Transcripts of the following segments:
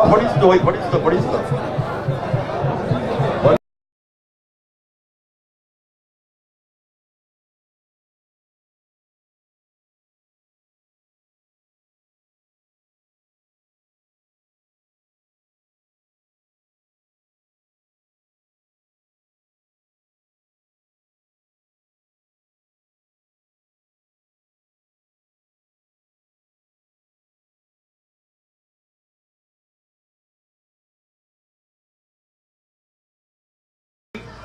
Waa fadhiista, way fadhiista, fadhiista.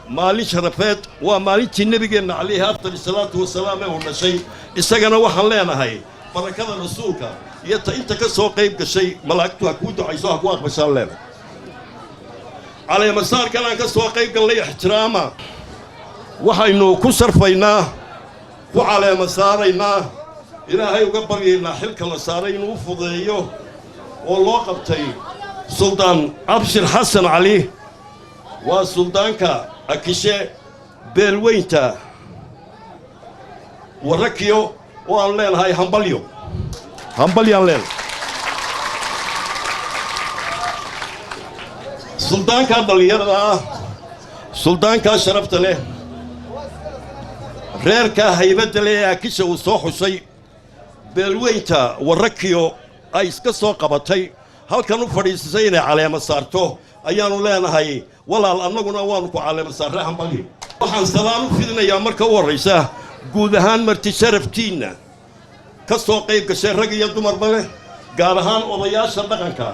Maalin sharafeed waa maalintii Nebigeenna calayhi afdal salaatu wasalaam ee uu dhashay. Isagana waxaan leenahay barakada Rasuulka iyo ta inta ka soo qayb gashay, malaa'igtu ha kuu ducayso, ha ku aqbashaan leenahay. Caleemasaarkan aan ka soo qayb galnay ixtiraama waxaynu ku sharfaynaa, ku caleema saaraynaa, Ilaahay uga baryaynaa xilka la saaray inuu u fudeeyo oo loo qabtay Suldaan Abshir Xasan Cali. Waa suldaanka Akishe, beelweynta Warakiyo, oo aan leenahay hambalyo, hambalyaan leenahay suldaankaa dhallinyarada ah, suldaankaa sharafta leh, reerkaa haybadda leh ee Akisha uu soo xushay, beelweynta Warakiyo ay iska soo qabatay, halkan u fadhiisisay inay caleemo saarto, ayaannu leenahay: walaal, annaguna waannu ku caleemo saarray, hambalyo. Waxaan salaan u fidinayaa marka u horraysa guud ahaan marti sharaftiinna ka soo qayb gashay, rag iyo dumarba leh, gaar ahaan odayaasha dhaqanka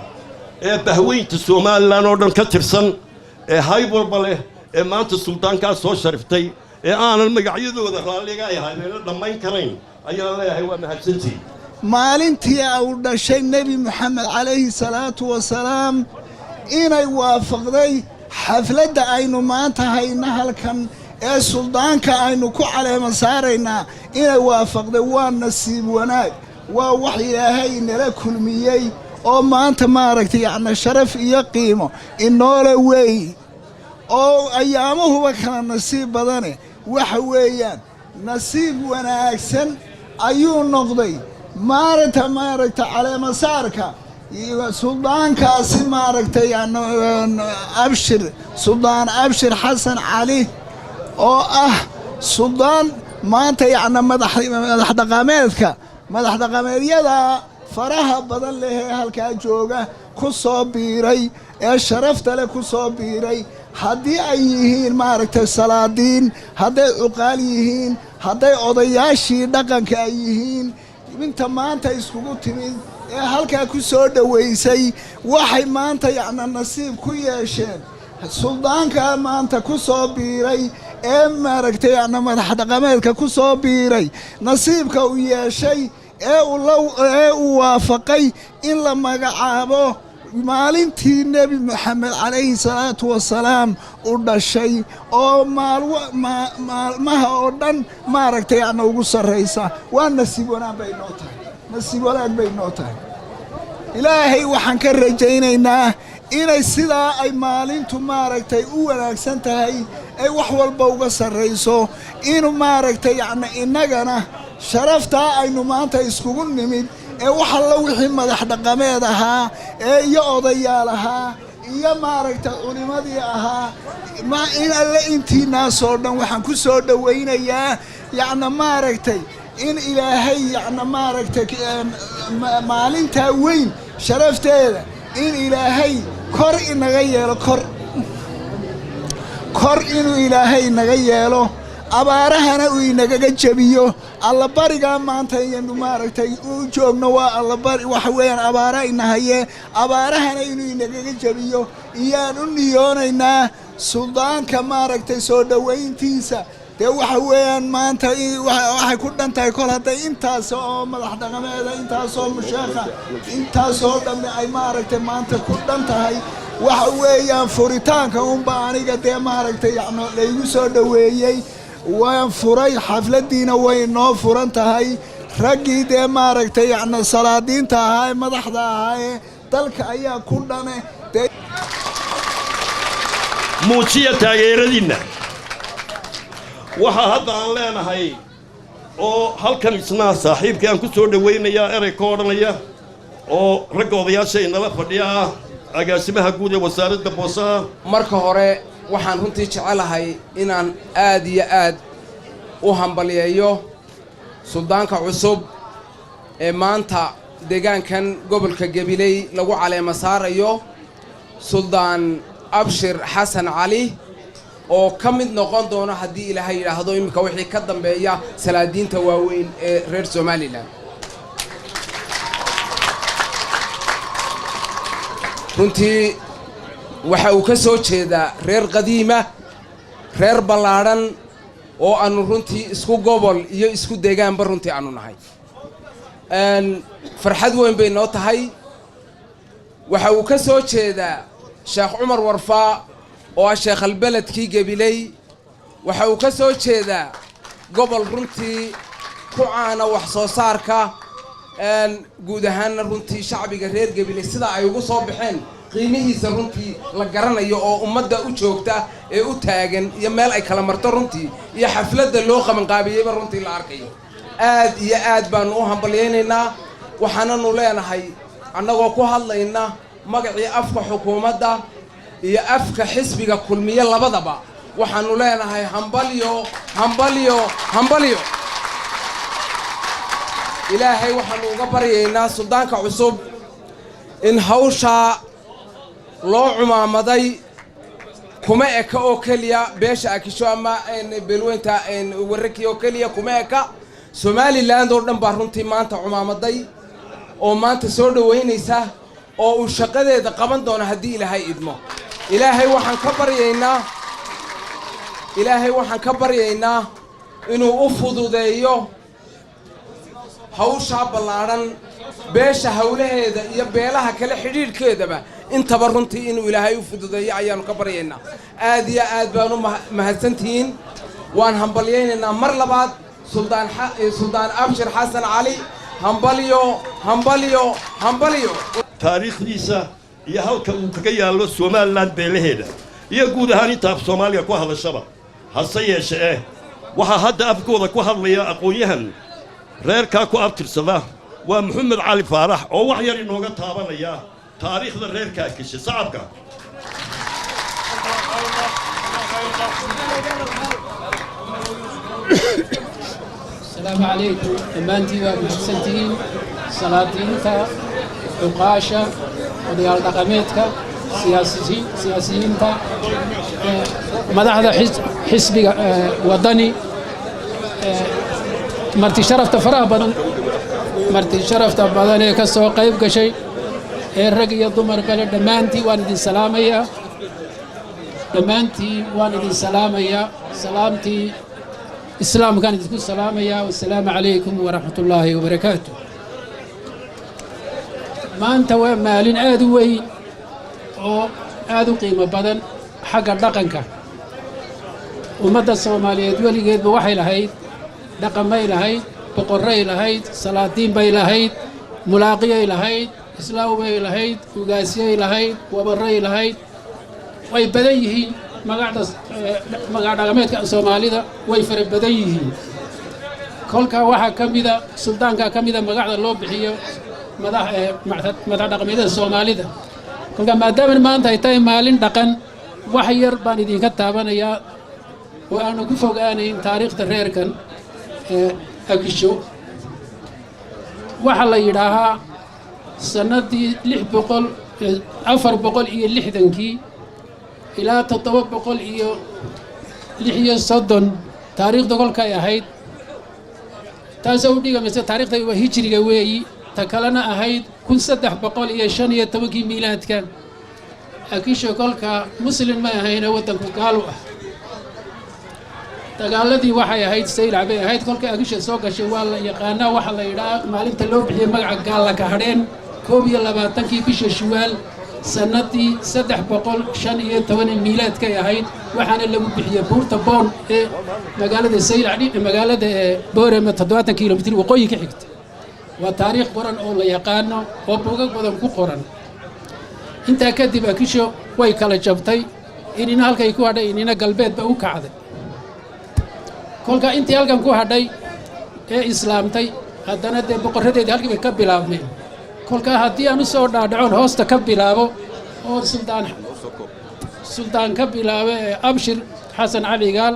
ee bahweynta Somaliland oo dhan ka tirsan, ee hayb walba leh, ee maanta suldaankaa soo shariftay, ee aanan magacyadooda raalliga ay hayneena dhammayn karayn, ayaan leeyahay waa mahadsantii. Maalintii uu dhashay Nebi Moxamed calayhi salaatu wasalaam inay waafaqday xafladda aynu maanta hayno halkan ee suldaanka aynu ku caleema saaraynaa inay waafaqday, waa nasiib wanaag, waa wax Ilaahay nala kulmiyey oo maanta, maaragtay, yacni sharaf iyo qiimo inoole weey, oo ayaamuhuba kala nasiib badane. Waxa weeyaan nasiib wanaagsan ayuu noqday maalinta, maaragta, caleemasaarka suldaankaasi, maaragtay, Abshir, Suldaan Abshir Xasan Cali, oo ah suldaan maanta yacna madax dhaqameedka, madax dhaqameedyada faraha badan leh ee halkaa jooga ku soo biiray, ee sharafta leh ku soo biiray. Haddii ay yihiin, maaragtay, salaadiin, hadday cuqaal yihiin, hadday odayaashii dhaqanka ay yihiin, inta maanta iskugu timid ee halkaa ku soo dhowaysay waxay maanta yacna nasiib ku yeesheen suldaankaa maanta ku soo biiray ee, maaragtay, yacna madax dhaqameedka ku soo biiray, nasiibka uu yeeshay ee uu waafaqay in la magacaabo maalintii Nebi Moxamed calayhi salaatu wasalaam u dhashay, oo maalmaha oo dhan, maaragtay, yacna ugu sarraysa. Waa nasiib wanaag bay noo tahay, nasiib wanaag bay noo tahay. Ilaahay waxaan ka rajaynaynaa inay sidaa ay maalintu, maaragtay, u wanaagsan tahay ay wax walba uga sarrayso, inuu, maaragtay, yacni innagana sharaftaa aynu maanta iskugu nimid ee wax alla wixii madax dhaqameed ahaa ee iyo odayaal ahaa iyo, maaragtay, culimadii ahaa, in alle intiinaasoo dhan waxaan ku soo dhowaynayaa, yacna, maaragtay, in Ilaahay, yacna, maaragtay, maalintaa weyn sharafteeda in Ilaahay kor inaga yeelo, kor kor inuu Ilaahay inaga yeelo, abaarahana uu inagaga jebiyo. Allabarigaa maanta ayaynu, maaragtay, u joogno waa allabari. Waxa weeyaan abaara inahaye, abaarahana inuu inagaga jebiyo iyaan u niyoonaynaa. Suldaanka, maaragtay, soo dhowayntiisa dee waxa weeyaan maanta waxay ku dhan tahay kol hadday intaas oo madax dhaqameeda, intaasoo musheekha, intaasoo dhammi ay, maaragtay, maanta ku dhan tahay. Waxa weeyaan furitaanka unba aniga dee, maaragtay, yacni laygu soo dhoweeyey, waan furay xafladdiina, way noo furan tahay. Raggii dee, maaragtay, yacni salaadiinta ahaa ee madaxda ahaa ee dalka ayaa ku dhane dee. Muujiya taageeradiinna. Waxaa hadda aan leenahay oo halkan isna saaxiibkii aan ku soo dhowaynayaa, erey ka odhanaya oo ragga odayaasha inala fadhiya ah. Agaasimaha guud ee Wasaaradda Boosaha. Marka hore waxaan runtii jecelahay inaan aad iyo aad u hambalyeeyo suldaanka cusub ee maanta deegaankan gobolka Gabiley lagu caleemo saarayo, Suldaan Abshir Xasan Cali, oo ka mid noqon doono, haddii Ilaahay yidhaahdo, iminka wixii ka dambeeya salaadiinta waaweyn ee reer Somaliland. Runtii waxa uu ka soo jeedaa reer qadiima, reer ballaadhan oo aannu runtii isku gobol iyo isku deegaanba runtii aanu nahay. Farxad weyn bay noo tahay. Waxa uu ka soo jeedaa Sheekh Cumar Warfaa oo ah sheekhalbeledkii Gabiley. Waxa uu ka soo jeedaa gobol runtii ku caana wax soo saarka. Guud ahaanna runtii shacbiga reer Gabiley sida ay ugu soo baxeen qiimihiisa runtii la garanayo, oo ummadda u joogta ee u taagan iyo meel ay kala marto runtii iyo xafladda loo qabanqaabiyeyba runtii la arkayo. Aad iyo aad baanu u hambalyaynaynaa. Waxaananu leenahay, annagoo ku hadlayna magacii afka xukuumadda iyo afka xisbiga Kulmiye labadaba, waxaanu leenahay hambalyo, hambalyo, hambalyo. Ilaahay waxaanu uga baryaynaa suldaanka cusub in hawshaa loo cumaamaday kuma eka oo keliya beesha Akisho ama beelweynta Wararkii oo keliya kuma eka. Somaliland oo dhan baa runtii maanta cumaamaday oo maanta soo dhowaynaysa oo uu shaqadeeda qaban doono haddii Ilaahay idmo. Ilaahay waxaan ka baryaynaa inuu u fududeeyo hawshaa ballaadhan, beesha hawlaheeda iyo beelaha kale xidhiidhkeedaba intaba runtii inuu Ilaahay u fududeeyo ayaanu ka baryaynaa. Aad iyo aad baanu mahadsantihiin. Waan hambalyaynaynaa mar labaad Suldaan Abshir Xasan Cali. Hambalyo, hambalyo, hambalyo. Taariikhdiisa iyo halka uu kaga yaallo Somaliland beelaheeda iyo guud ahaan inta af Soomaaliya ku hadashaba. Hase yeeshe waxaa hadda afkooda ku hadlaya aqoon-yahan reerkaa ku abtirsada, waa Maxamed Cali Faarax, oo wax yar inooga taabanaya taariikhda reerkaa Keshe. Sacabka. Asalaamu calaykum. Dhammaantiin waa mahadsantihiin, salaadiinta, cuqaasha, odayaal dhaqameedka, siyaasiyiinta, madaxda xisbiga Wadani, marti sharafta faraha badan, marti sharafta badan ee ka soo qayb gashay ee rag iyo dumar kale, dhammaantiin waan idin salaamayaa. Dhammaantiin waan idin salaamayaa. Salaamtii islaamkaan idinku salaamayaa. Wassalaamu calaykum waraxmat ullaahi wabarakaatu. Maanta waa maalin aad u weyn oo aad u qiimo badan xagga dhaqanka. Ummadda Soomaaliyeed weligeedba waxay lahayd dhaqamay lahayd, boqorray lahayd, salaadiin bay lahayd, mulaaqiyay lahayd, islaaw bay lahayd, ugaasyay lahayd, wabarray lahayd. Way badan yihiin magacda magac dhaqameedka Soomaalida, way fara badan yihiin. Kolkaa waxaa ka mida suldaankaa ka mida magacda loo bixiyo madax madax dhaqameedyada Soomaalida. Kolkaa maadaama maanta ay tahay maalin dhaqan, wax yar baan idinka taabanayaa oo aanu ku fogaanayn taariikhda reerkan ee Akisho. Waxaa la yidhaahaa sannaddii 600, 460kii ilaa 736 taariikhda kolkay ahayd, taasoo u dhigamaysa taariikhda waa hijriga weeyi, ta kalena ahayd 1315kii miilaadka. Akisho kolka muslim ma ahayna, waddanku gaalu ah. Dagaaladii waxay ahayd Saylac bay ahayd kolka Akisho soo gashay. Waa la yaqaanaa. Waxaa la yidhaha maalinta loo bixiyey magaca Gaalla ka hadheen 21kii bisha Shuwaal sannaddii 315 miilaadkay ahayd. Waxaana lagu bixiyey buurta Boon ee magaalada Saylac, magaalada ee Boorema 70 kilomitir waqooyi ka xigta. Waa taariikh qoran oo la yaqaano oo buugag badan ku qoran. Intaa kadib Akisho way kala jabtay, inina halkay ku hadhay, inina galbeedba u kacday. Kolka intii halkan ku hadhay ee islaamtay haddana dee boqorradeedii halkii bay ka bilaabmeen. Kolkaa haddii aan u soo dhaadhacoon hoosta ka bilaabo Oo suldaan ka bilaaba ee Abshir Xasan Cali Gaal,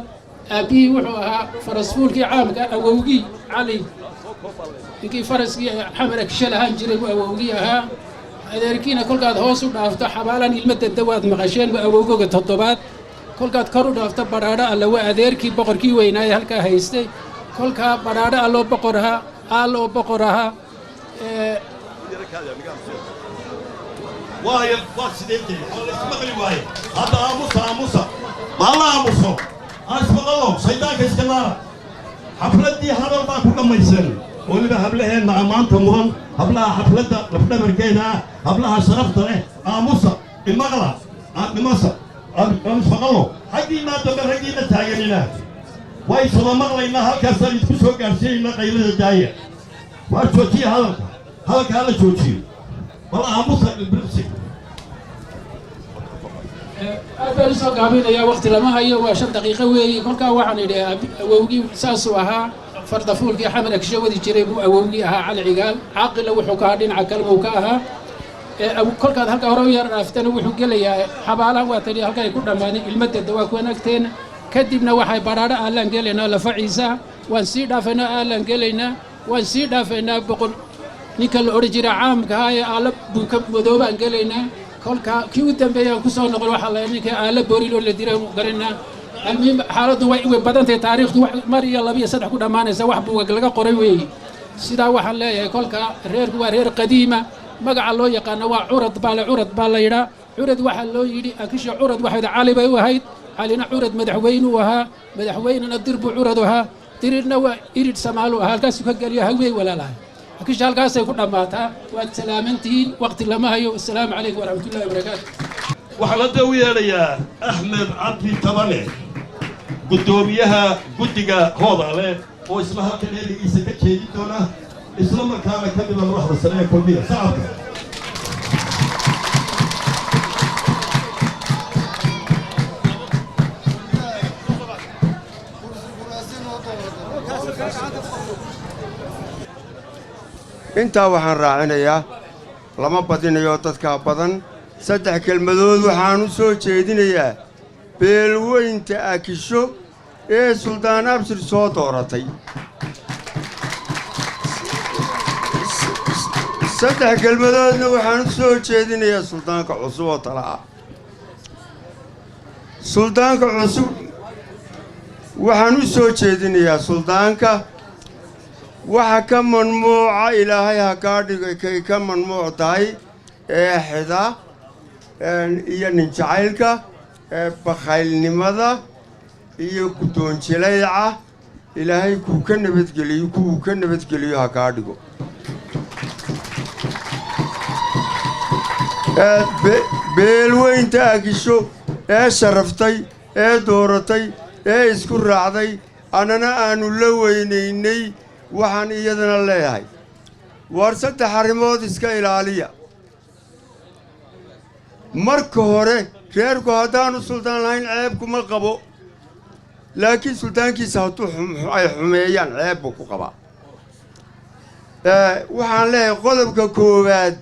aabbihii wuxuu ahaa farasfuulkii caamka. Awowgii Cali, ninkii faraskii Xamar Agshe lahaan jiray buu awowgii ahaa. Adeerkiina kolkaad hoos u dhaafto xabaalan Ilmo Dada waad maqasheen, waa awowgoga toddobaad. Kolkaad kor u dhaafto Badhaadho Alle, waa adeerkii boqorkii weynaaye halkaa haystay. Kolkaa Badhaadho Alloo boqor ahaa, Aalloo boqor ahaa. Waayo, waa sideedee waa la ismaqli waaye. Hadda aamusa, aamusa, ma la aamuso, aan ismaqallo. Shaydaanka iska naara. Xafladdii hadal baa ku dhammaysan. Weliba hablaheenna ammaanta mudan, hablaha xafladda lafdhabarkeeda ah, hablaha sharafta leh, aamusa, imaqla, imasa, aan ismaqallo. Xaggiinaa dambe raggiina taaganina way iswada maqlaynaa, halkaasaan idinku soo gaadhsiinaynaa. Qaylada daaya, waa joojiya hadalka, hadalka hala joojiyo, bal aamusa ilbirqsi. Aad baan usoo gaabinayaa, waqti lama hayo, waa 5 daqiiqo weeye. Kolkaa waxaan idhi awowgii saasuu ahaa, fardafuulkii Xamar Agshe wadi jiray buu awowgii ahaa Cali Cigaal. Caaqila wuxuu ka ahaa dhinaca kalmuu ka ahaa. Kolkaad halka hore u yar dhaaftana wuxuu gelayaa xabaalaha, waa tani halka ay ku dhammaadeen Ilmadeda, waa kuwan agteena. Kadibna waxay Badhaadho Aallaan gelaynaa, lafa Ciisaha waan sii dhaafaynaa, Aallaan gelaynaa, waan sii dhaafaynaa, boqor ninka la odhan jira caamkaha ee Aalla Buuka Madoobaan gelaynaa. Kolkaa kii u dambeeyaan kusoo noqon waxaa la ninka Aalla Booril oo la diray garanaa. Almuhim, xaaladdu way badan tahay, taariikhdu wax mar iyo laba iyo saddex ku dhammaanaysa, wax buugag laga qoray weeye. Sidaa waxaan leeyahay, kolka reerku waa reer qadiima. Magaca loo yaqaano waa Curad baa la Curad baa la yidhaa. Curad waxaa loo yidhi Akisha curad waxayd Cali bay u ahayd, Calina curad madaxweynuu ahaa, madaxweynena Dir buu curad ahaa, Dirirna waa Iridh Samaalu ahaa, halkaasuu ka geliyo Hawey walaalahay. Akisha halkaasay ku dhammaataa. Waad salaamantihiin, waqti lama hayo. Assalaamu calaykum waraxmatullahi wabarakaatu. Waxaan hadda u yeedhayaa Axmed Cabdi Tabane, guddoomiyaha guddiga Hoodaale, oo isla halkan eeligiisa ka jeedin doona, isla markaana ka mida madaxda sare ee Kulmiya. Shacabka. Intaa waxaan raacinayaa, lama badinayo, dadkaa badan. Saddex kelmadood waxaan u soo jeedinayaa beelweynta Akisho ee Suldaan Abshir soo dooratay. Saddex kelmadoodna waxaan u soo jeedinayaa suldaanka cusub oo tala ah. Suldaanka cusub waxaan u soo jeedinayaa, suldaanka waxa ka mamnuuca Ilaahay ha kaa dhigay kay ka mamnuuc tahay eexda iyo ninjacaylka, bakhaylnimada iyo guddoonjilayca. Ilaahay kuu ka nabadgeliyo, kuwuu ka nabadgeliyo ha kaa dhigo. Beelweynta Agisho ee sharaftay ee dooratay ee isku raacday, annana aanu la weynaynay, waxaan iyadana leeyahay: waar saddex arrimood iska ilaaliya. Marka hore, reerku haddaanu suldaan lahayn ceeb kuma qabo, laakiin suldaankiisa hadduu ay xumeeyaan ceeb buu ku qabaa. Waxaan leeyahay qodobka koowaad: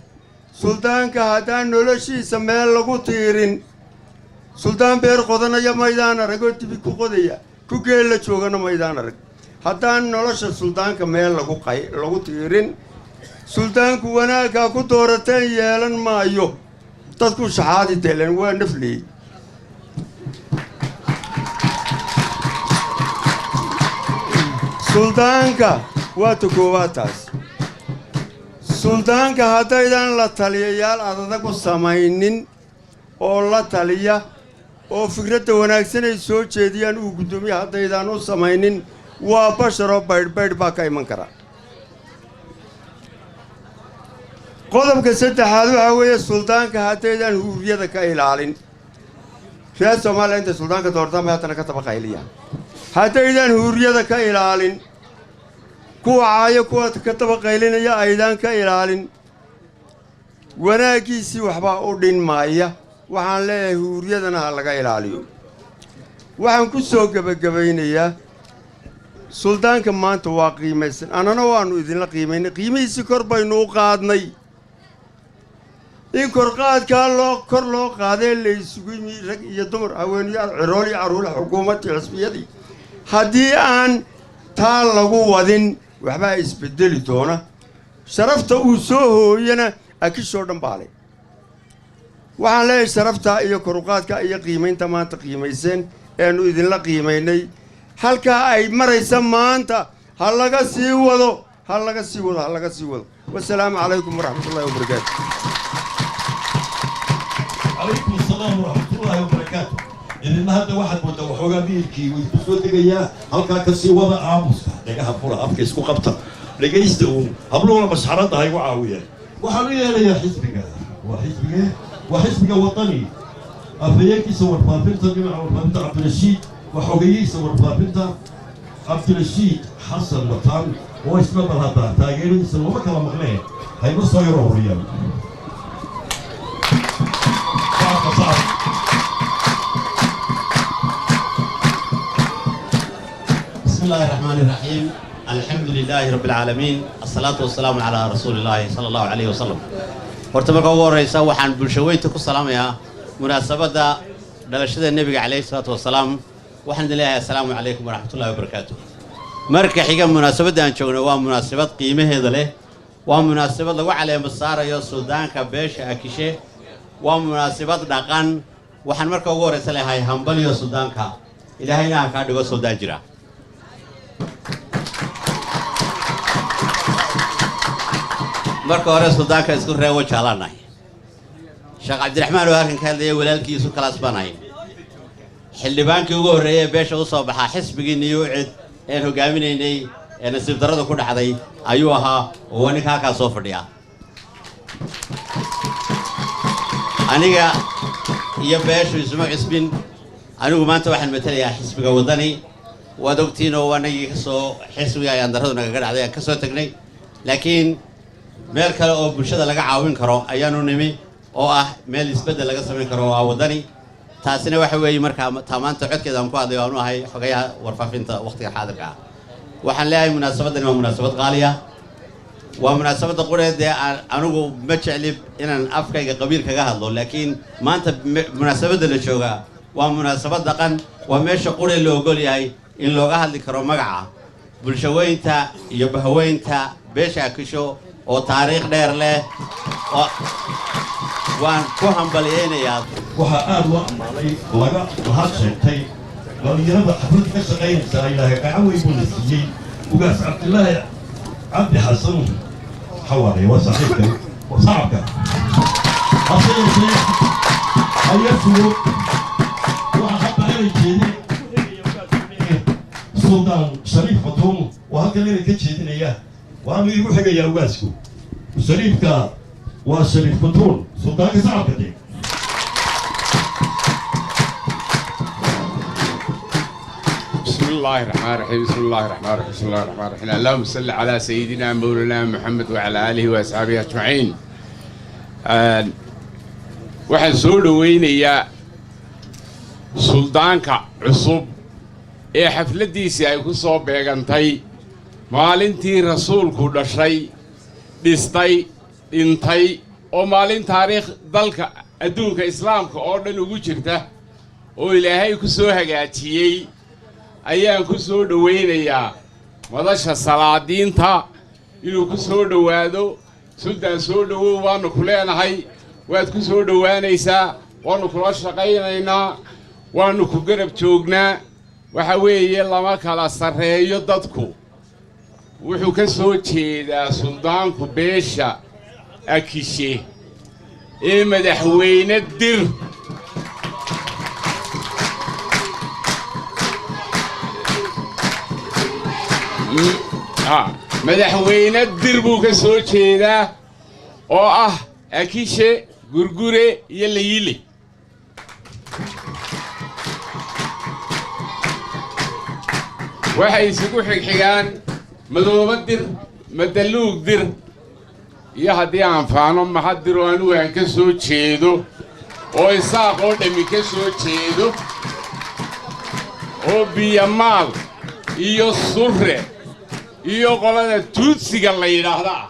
suldaanka haddaan noloshiisa meel lagu tiirin, suldaan beer qodanaya maydaan arag oo dibi ku qodaya, ku geel la joogana maydaan arag. Haddaan nolosha suldaanka meel lagu qay lagu tiirin, suldaanku wanaaggaa ku doorateen yeelan maayo, dadku shaxaadi deelen waa nafley. Suldaanka waa ta koowaad taas. Suldaanka haddaydan la taliyayaal adadag u samaynin oo la taliya oo fikradda wanaagsan ay soo jeediyaan uu guddoomiye haddaydaan u samaynin, waa basharoo baydhbaydh baa ka iman kara. Qodobka saddexaad waxaa weeye, suldaanka haddaydaan huuriyada ka ilaalin, reer Soomaaliya intay suldaanka doortaan bay haddana ka dabaqayliyaan, haddaydaan huuriyada ka ilaalin, kuwa caayo, kuwa ka dabaqaylinaya aydaan ka ilaalin, wanaaggiisii waxbaa u dhinmaaya. Waxaan leeyahay huuriyadana ha laga ilaaliyo. Waxaan ku soo gebagabaynayaa, suldaanka maanta waa qiimaysan, annana waannu idinla qiimaynay, qiimihiisii kor baynu u qaadnay. In korqaadkaa loo kor loo qaadee la isugu yimi, rag iyo dumar, haweenyaal, cirool iyo caruula, xukuumaddii, xisbiyadii, haddii aan taa lagu wadin waxbaa isbedeli doona. Sharafta uu soo hooyana Akishoo dhan baa le. Waxaan leeyahay, sharaftaa iyo koruqaadka iyo qiimaynta maanta qiimayseen eenu idinla qiimaynay, halkaa ay maraysa maanta ha laga sii wado, ha laga sii wado, ha laga sii wado. Wasalaamu calaykum waraxmatullahi wabarakaatu. Calaykum asalaam waraxmatullaahi wabarakaatu. Idinna hadda waxaad moodaa waxoogaa miyirkii way ku soo degayaa. Halkaa kasii wada. Aamuska, dhagaha fura, afka isku qabta, dhegaysta uun. Habluhuna masxaradda ha igu caawiyeen. Waxaan u yeelayaa xisbiga, waa xisbige, waa xisbiga Wadani, afhayeenkiisa warfaafinta, dhinaca warfaafinta Cabdirashiid, waa xogeyihiisa warfaafinta Cabdirashiid Xasan Wataan, oo isna bal hadda taageeradiisa looma kala maqnee hayma soo yaro horiyaan. Sacabka, sacab. بسم الله الرحمن الرحيم، الحمد لله رب العالمين، الصلاة والسلام على رسول الله صلى الله عليه وسلم. Horta marka ugu horeysa waxaan bulshaweynta ku salaamayaa munaasabadda dhalashada nebiga calayhi salaatu wasalaam. Waxaan idin leeyahay assalaamu calaykum waraxmatullahi wabarakaatu. Marka xiga, munaasabadda aan joogno waa munaasabad qiimaheeda leh, waa munaasabad lagu caleemo saarayo suldaanka beesha Akishe, waa munaasabad dhaqan. Waxaan marka ugu horeysa leeyahay hambaliyo suldaanka, Ilaahayna ha kaa dhigo suldaan jira. Marka hore suldaanka isku reebo jaalaanahay, Sheekh Cabdiraxmaan oo halkan ka hadlaya walaalkiisu kalaas baan ahay. Xildhibaankii ugu horreeyay ee beesha u soo baxaa xisbigii Niyuucid een hogaaminaynay ee nasiib darrada ku dhacday ayuu ahaa, oo waa ninka halkaas soo fadhiya. Aniga iyo beeshu isuma cusbin. Anigu maanta waxaan matelayaa xisbiga Waddani. Waad ogtiin oo anagii kasoo xisbiga ayaan darradu nagaga dhacday aan kasoo tagnay, laakiin meel kale oo bulshada laga caawin karo ayaanu nimi, oo ah meel isbeddel laga samayn karo oo ah Waddani. Taasina waxa weeye markaa taa maanta codkeeda aan ku hadlay, aanu ahay xogayaha warfaafinta waqtiga xaadirka ah. Waxaan leeyahay munaasabaddani waa munaasabad qaaliya, waa munaasabadda qureed dee aan anigu ma jecli inaan afkayga qabiil kaga hadlo, laakiin maanta munaasabadda la joogaa waa munaasabad dhaqan, waa meesha qure la ogol yahay in looga hadli karo magaca bulshaweynta iyo bahaweynta beesha Akisho oo taariikh dheer leh, oo waan ku hambalyaynayaa. Waxaa aada loo ammaanay, laga mahad sheegtay dhallinyarada xafladda ka shaqaynaysaa. Ilaahay gacan weyn buu na siiyey. Ugaas Cabdilaahi Cabdi Xasan Xawaare waa saaxiibkay, waa sacabka. Hase yeeshee hayasugo, waxaa hadda inay jeedin Suldaan Shariif Fatuum oo halkan inay ka jeedinaya, waanu iigu xigayaa ugaasku. Shariifka waa Shariif Fatuun, suldaanka sacabka dee. بسم الله الرحمن الرحيم، بسم الله الرحمن الرحيم، بسم الله الرحمن الرحيم. اللهم صل على سيدنا مولانا محمد وعلى آله وأصحابه أجمعين. Waxaan soo dhoweynayaa suldaanka cusub ee xafladdiisii ay ku soo beegantay maalintii rasuulku dhashay, dhistay, dhintay, oo maalin taariikh dalka adduunka islaamka oo dhan ugu jirta oo Ilaahay ku soo hagaajiyey. Ayaan ku soo dhowaynayaa madasha salaadiinta inuu ku soo dhowaado. Suldaan, soo dhowow waannu ku leenahay. Waad ku soo dhowaanaysaa, waannu kula shaqaynaynaa, waannu ku garab joognaa. Waxa weeye lama kala sarreeyo dadku. Wuxuu ka soo jeedaa suldaanku beesha Akishe ee madaxweyne Dir. Madaxweyne Dir buu ka soo jeedaa oo ah Akishe, Gurgure iyo Layile. Waxay isugu xigxigaan Madooba Dir, Madaluug Dir iyo haddii aan faano Maxadir oo anigu aan ka soo jeedo, oo Isaaq oo dhammi ka soo jeedo, oo Biyamaal iyo Surre iyo qolada Tuudsiga la yidhaahda ah.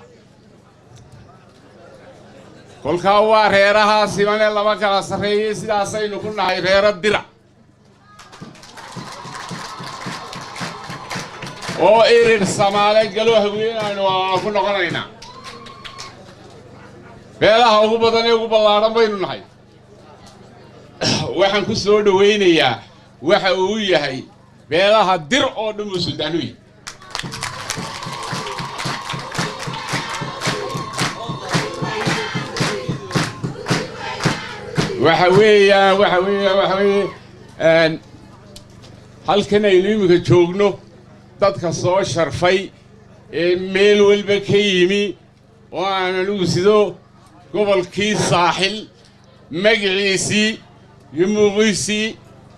Kolkaa waa reerahaa simanee lama kala sarreeyey, sidaasaynu ku nahay reero dira oo Irir Samaale Galo Haweenaynu waa ku noqonaynaa. Beelaha ugu badan ee ugu ballaadhan baynu nahay. Waxaan ku soo dhowaynayaa waxa uu yahay beelaha Dir oo dhan buu suldaan u yahay. Waxa weeyaan waxa weeye halkan aynu iminka joogno, dadka soo sharfay ee meel walba ka yimi oo aan anigu sido gobolkii Saaxil magiciisii iyo muuqiisii,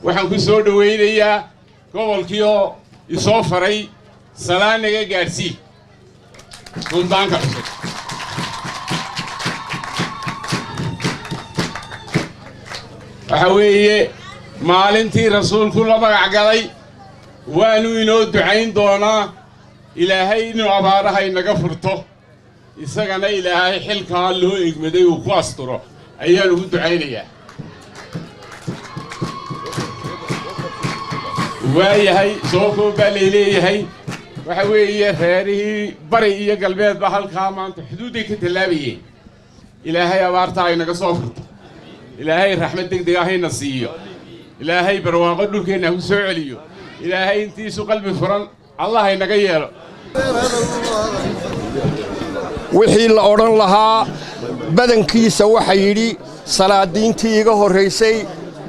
waxaan ku soo dhowaynayaa gobolkii oo isoo faray salaanaga gaadhsii suldaanka cusub. Waxa weeye maalintii Rasuulku la magac galay, waanu inoo ducayn doonaa Ilaahay inuu abaaraha inaga furto, isagana Ilaahay xilkaa loo egmaday uu ku asturo ayaan ugu ducaynayaa. Waayahay, soo koob baa layleeyahay. Waxa weeye reerihii bari iyo galbeedba halkaa maanta xuduudday ka tallaabayeen. Ilaahay abaarta aynaga soo furto, Ilaahay raxmad deg deg ahayna siiyo, Ilaahay barwaaqo dhulkeenna ha ku soo celiyo, Ilaahay intiisu qalbi furan Allah haynaga yeelo. Wixii la odhan lahaa badankiisa waxa yidhi salaadiintii iga horraysay,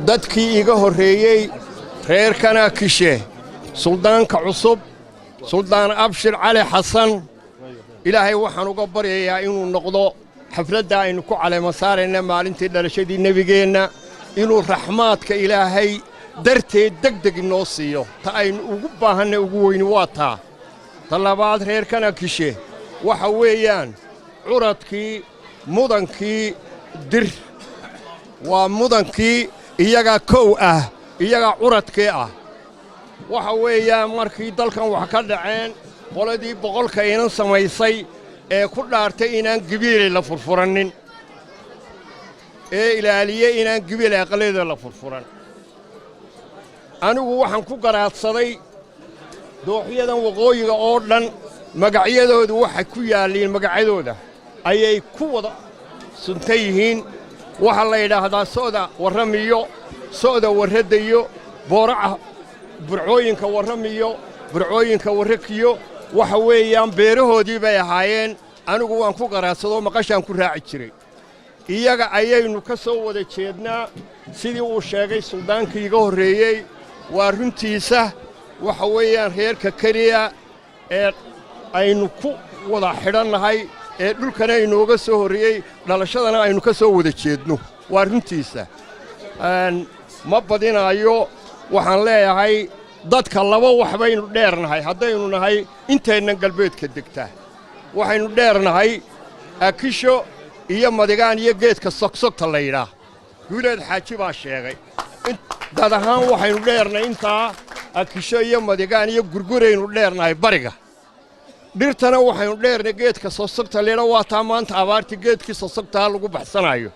dadkii iga horreeyey. Reerkana Kishe, suldaanka cusub, Suldaan Abshir Cali Xasan, Ilaahay waxaan uga baryayaa inuu noqdo xafladda aynu ku caleema saarayna maalintii dhalashadii nebigeenna, inuu raxmaadka Ilaahay darteed degdeg inoo siiyo. Ta aynu ugu baahannay ugu weyni waa taa. Ta labaad, reerkana Kishe waxa weeyaan curadkii mudankii Dir, waa mudankii iyagaa kow ah, iyagaa curadkii ah. Waxa weeyaan markii dalkan wax ka dhaceen, qoladii 100ka inan samaysay ee ku dhaartay inaan Gibiilay la furfurannin, ee ilaaliyey inaan Gibiilay aqalleeda la furfuran. Anigu waxaan ku garaadsaday dooxyadan waqooyiga oo dhan magacyadoodu waxay ku yaalliin, magacyadooda ayay ku wada suntan yihiin. Waxaa la yidhaahdaa so'da Warramiyo, so'da Warraddayo, Booraca, Burcooyinka Warramiyo, Burcooyinka Warrakiyo. Waxa weeyaan beerahoodii bay ahaayeen. Anigu waan ku garaadsadoo maqashaan ku raaci jiray. Iyaga ayaynu ka soo wada jeednaa, sidii uu sheegay suldaankii iga horreeyey. Waa runtiisa. Waxa weeyaan reerka keliya ee aynu ku wada xidhannahay ee dhulkana inooga soo horreeyey, dhalashadana aynu ka soo wada jeedno. Waa runtiisa. Ma badinaayo. Waxaan leeyahay dadka laba wax baynu dheernahay haddaynu nahay intaynan galbeedka degtaa. Waxaynu dheernahay Akisho iyo Madigaan iyo geedka sogsogta la yidhaah. Guuleed Xaaji baa sheegay. Dad ahaan waxaynu dheernahay intaa Akisho iyo Madigaan iyo Gurguraynu dheernahay bariga. Dhirtana waxaynu dheernay geedka sogsogta la yidhaah. Waa taa maanta abaartii geedkii sogsogtaa lagu baxsanayo.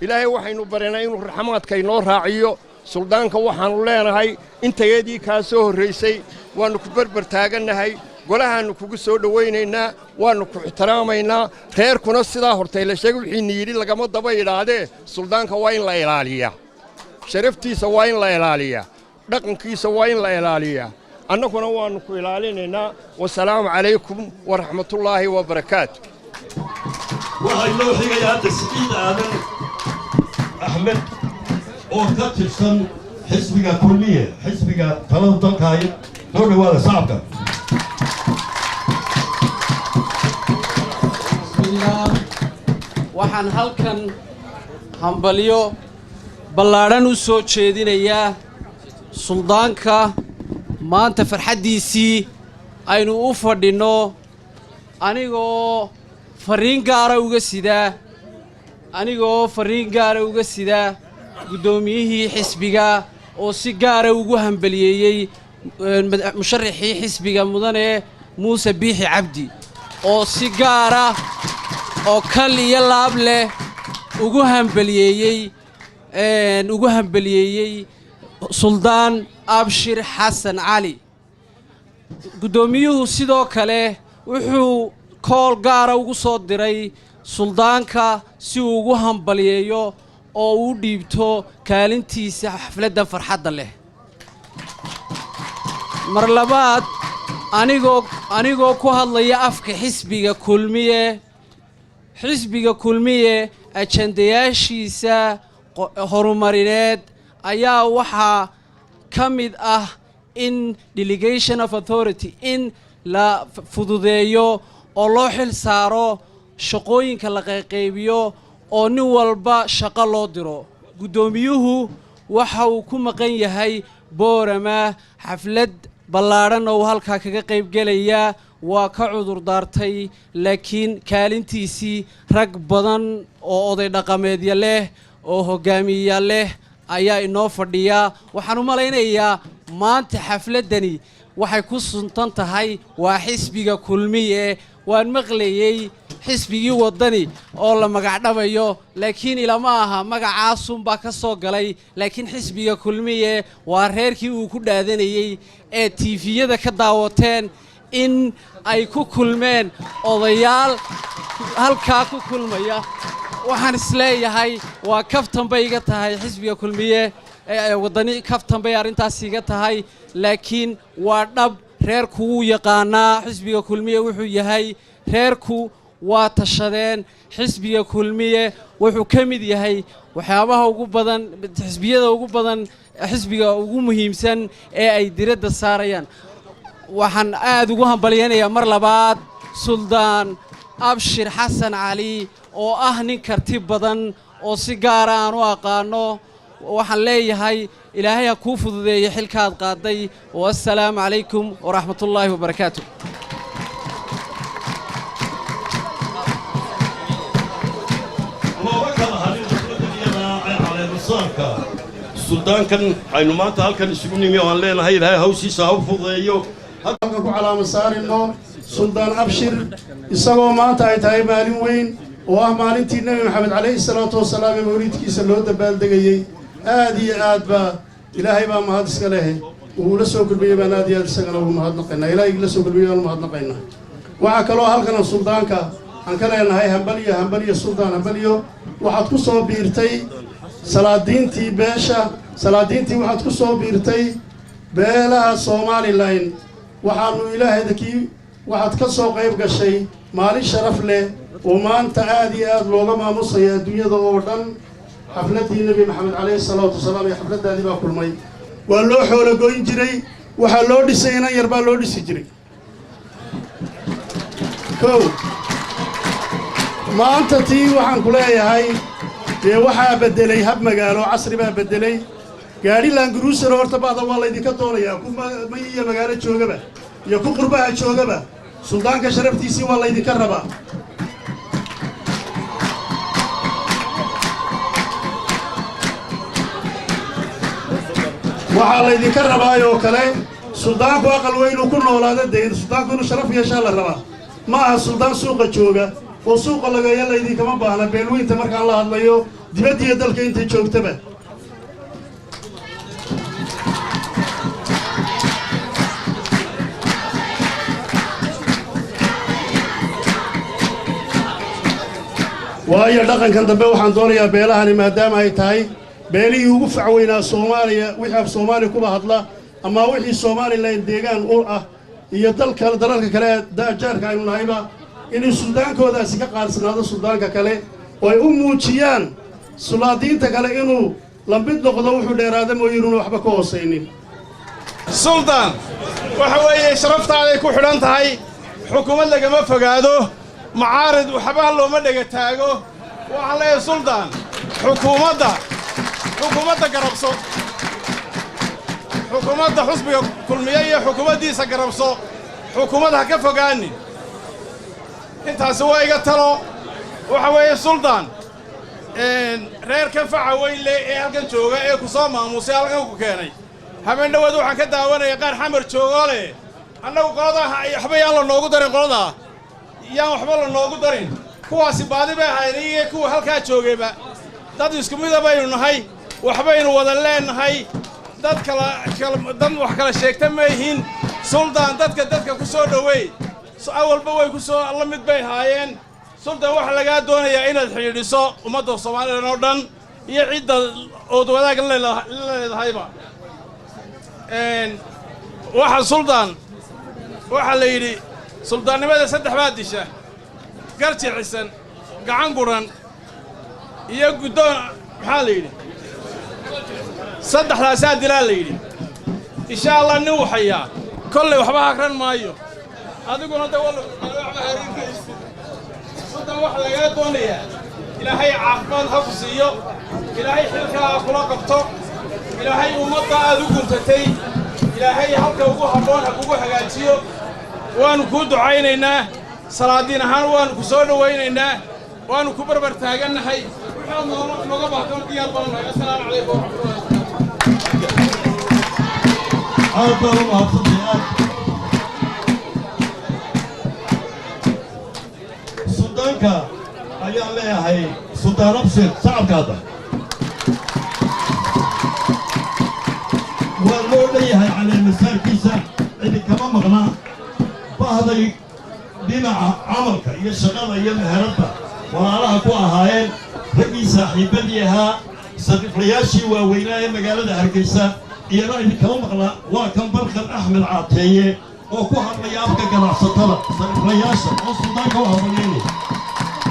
Ilaahay waxaynu baranaa inuu raxmaadka inoo raaciyo. Suldaanka waxaannu leenahay intayadii kaa soo horraysay waannu ku berber taagannahay, golahaannu kugu soo dhowaynaynaa, waannu ku ixtiraamaynaa. Reerkuna sidaa hortay la sheegay wixiinna yidhi lagama daba yidhaahdee, suldaanka waa in la ilaaliyaa, sharaftiisa waa in la ilaaliyaa, dhaqankiisa waa in la ilaaliyaa. Annaguna waannu ku ilaalinaynaa. Wasalaamu calaykum waraxmatullaahi wabarakaatu. Waxaa inoo xigaya hadda Siciid Aadan Axmed oo ka tirsan xisbiga Kulmiye, xisbiga talada dalka haya. Soo dhawaada shacabka. Bismillaah. Waxaan halkan hambalyo ballaadhan u soo jeedinayaa suldaanka maanta farxaddiisii aynu u fadhinno, anigoo farriin gaara uga sidaa, anigoo farriin gaara uga sidaa guddoomiyihii xisbiga oo si gaara ugu hambaliyeeyey musharaxii xisbiga, mudane Muuse Biixi Cabdi, oo si gaara oo kal iyo laab leh. Ugu hambaliyeeyey Suldaan Abshir Xasan Cali. Guddoomiyuhu sidoo kale wuxuu call gaara ugu soo diray suldaanka si uu ugu hambaliyeeyo oo uu dhiibto kaalintiisa xafladda farxadda leh. Mar labaad, anigoo ku hadlaya afka xisbiga Kulmiye, xisbiga Kulmiye ajandayaashiisa horumarineed ayaa waxaa ka mid ah in delegation of authority in la fududeeyo oo loo xil saaro shaqooyinka la qayqaybiyo oo nin walba shaqo loo diro. Guddoomiyuhu waxa uu ku maqan yahay Boorama, xaflad ballaadhan oo uu halkaa kaga qayb gelaya. Waa ka cudur daartay, laakiin kaalintiisii rag badan oo oday dhaqameedya leh oo hogaamiya leh ayaa inoo fadhiya. Waxaan u malaynayaa maanta xafladdani waxay ku suntan tahay waa xisbiga Kulmiye. Waan maqlayey xisbigii Waddani oo la magacdhabayo, laakiin ilama aha magacaasunbaa ka soo galay. Laakiin xisbiga Kulmiye waa reerkii uu ku dhaadanayey ee TV-yada ka daawateen in ay ku kulmeen odayaal halkaa ku kulmaya. Waxaan isleeyahay waa kaftan bay iga tahay xisbiga Kulmiye Waddani, kaftan bay arrintaas iga tahay, laakiin waa dhab. Reerku wuu yaqaanaa xisbiga Kulmiye wuxuu yahay. Reerku waa tashadeen. Xisbiga Kulmiye wuxuu ka mid yahay waxyaabaha ugu badan, xisbiyada ugu badan, xisbiga ugu muhiimsan ee ay diradda saarayaan. Waxaan aad ugu hambalyaynayaa mar labaad Suldaan Abshir Xasan Cali oo ah nin karti badan oo si gaara aan u aqaano. Waxaan leeyahay Ilaahay ha kuu fududeeyo xilkaad qaaday. Wassalaamu calaykum waraxmatullaahi wabarakaatu. Looma kala hadin xafladda caleemasaarka suldaankan aynu maanta halkan isugu nimi oo aan leenahay Ilaahay hawshiisa ha u fududeeyo. Halkan ku calaama saarino Suldaan Abshir, isagoo maanta ay tahay maalin weyn oo ah maalintii Nebi Maxamed calayhi salaatu wasalaam ee mawliidkiisa loo dabaaldegayey. Aad iyo aad baa Ilaahay baa mahad iska leh uu la soo kulmiyey baan aad iyo aad isagana ugu mahadnaqaynaa. Ilaahay la soo kulmiyey baan u mahadnaqaynaa. Waxaa kaloo halkana suldaanka aan ka leenahay hambalyo, hambalyo suldaan, hambalyo. Waxaad ku soo biirtay salaadiintii beesha, salaadiintii waxaad ku soo biirtay beelaha Somaliland. Waxaanu Ilaahayda kii waxaad ka soo qayb gashay maalin sharaf leh oo maanta aad iyo aad looga maamusaya adduunyada oo dhan. Xafladdii Nebi Maxamed calayhi salaatu wasalaam iyo xafladdaadii baa kulmay. Waa loo xoolo goyn jiray, waxaa loo dhisay inan yar baa loo dhisi jiray. Kow, maanta tii waxaan ku leeyahay dee waxaa beddelay hab magaalo casri baa beddelay. Gaadhi Land Cruiser horta ba'da waa laydinka doonayaa, ku mayiyo magaalo joogaba iyo ku qurbaha joogaba. Suldaanka sharaftiisii waa laydinka rabaa. Waxaa laydinka rabaayoo kale suldaanku aqal weynuu ku noolaada. Dee suldaanku inuu sharaf yeeshaa la rabaa. Ma aha suldaan suuqa jooga oo suuqa lageeya laydinkama baahna. Beelweynta markaan la hadlayo, dibaddiiyo dalka intay joogtaba. Waayo dhaqankan dambe waxaan doonayaa beelahani, maadaama ay tahay beelihii ugu facweynaa Soomaaliya, wixii af Soomaaliya kuba hadla ama wixii Somaliland deegaan u ah iyo dalka dalalka kale ee jaarka aynu nahayba, inay suldaankoodaasi ka qaarsanaado suldaanka kale oo ay u muujiyaan sulaadiinta kale inuu la mid noqdo, wuxuu dheeraada mooye inuuna waxba ka hoosaynin. Suldaan, waxa weeye sharaftaada ay ku xidhan tahay. Xukuumad lagama fogaado, macaarid waxba looma dhega taago. Waxaan leeyahay suldaan, xukuumadda garabso, xukuumadda xusbiga Kulmiye iyo xukuumaddiisa garabso, xukuumad ha ka fogaanin. Intaasi waa iga talo. Waxa weeye suldaan, reerkan faca weyn leh ee halkan jooga ee ku soo maamuusay, halkan ku keenay habeen dhowaad, waxaan ka daawanaya qaar Xamar joogoo leh: "Annagu qoladaa waxba yaan la noogu darin, qoladaa yaan waxba la noogu darin." Kuwaasi baadi bay ahayn, iyaga kuwa halkaa joogayba dad isku mida baynu nahay, waxbaynu wada leenahay, dad kala dad wax kala sheegta ma yihiin. Suldaan, dadka ku soo dhoweey. Awalba way ku soo la mid bay haayeen. Suldaan, waxaa lagaa doonayaa inaad xidhiidhiso ummadda Soomaalilan oo dhan iyo cidda ood wadaag la leedahayba. Waxa suldaan, waxaa la yidhi suldaannimada saddex baa disha: gar jilcisan, gacan guran iyo guddoon. Maxaa la yidhi? Saddexdaasaa dilaa la yidhi. Insha Allah, nin waxayaa kollay waxba hagran maayo, adiguna de waxba harinmaysid. Suldan, waxa lagaa doonayaa, Ilaahay caafimaad ha ku siiyo, Ilaahay xilkaa ha kula qabto, Ilaahay ummadda aad u guntatay Ilaahay halka ugu habboon ha kugu hagaajiyo. Waannu kuu ducaynaynaa, salaadiin ahaan waannu ku soo dhowaynaynaa, waannu ku barbar taagannahay. Waxaad nooga baahtoon diyaar baanu nahay. Assalaamu calaykum waraxmatullahi. Aad baan u mahadsantahay. Aad suldaanka ayaan leeyahay. Suldaan Abshir, shacabkaada waa loo dhan yahay caleemasaarkiisa, cidi kama maqnaa. Bahday dhinaca camalka iyo shaqada iyo meheradda walaalaha ku ahaayeen, raggii saaxiibbadii ahaa, sariiflayaashii waaweynaa ee magaalada Hargeysa iyana idinkama maqla. Waa kan Barkad Axmed Caateeye oo ku hadlaya afka ganacsatada sariiflayaasha oo suldaanka u hambalyaynaya.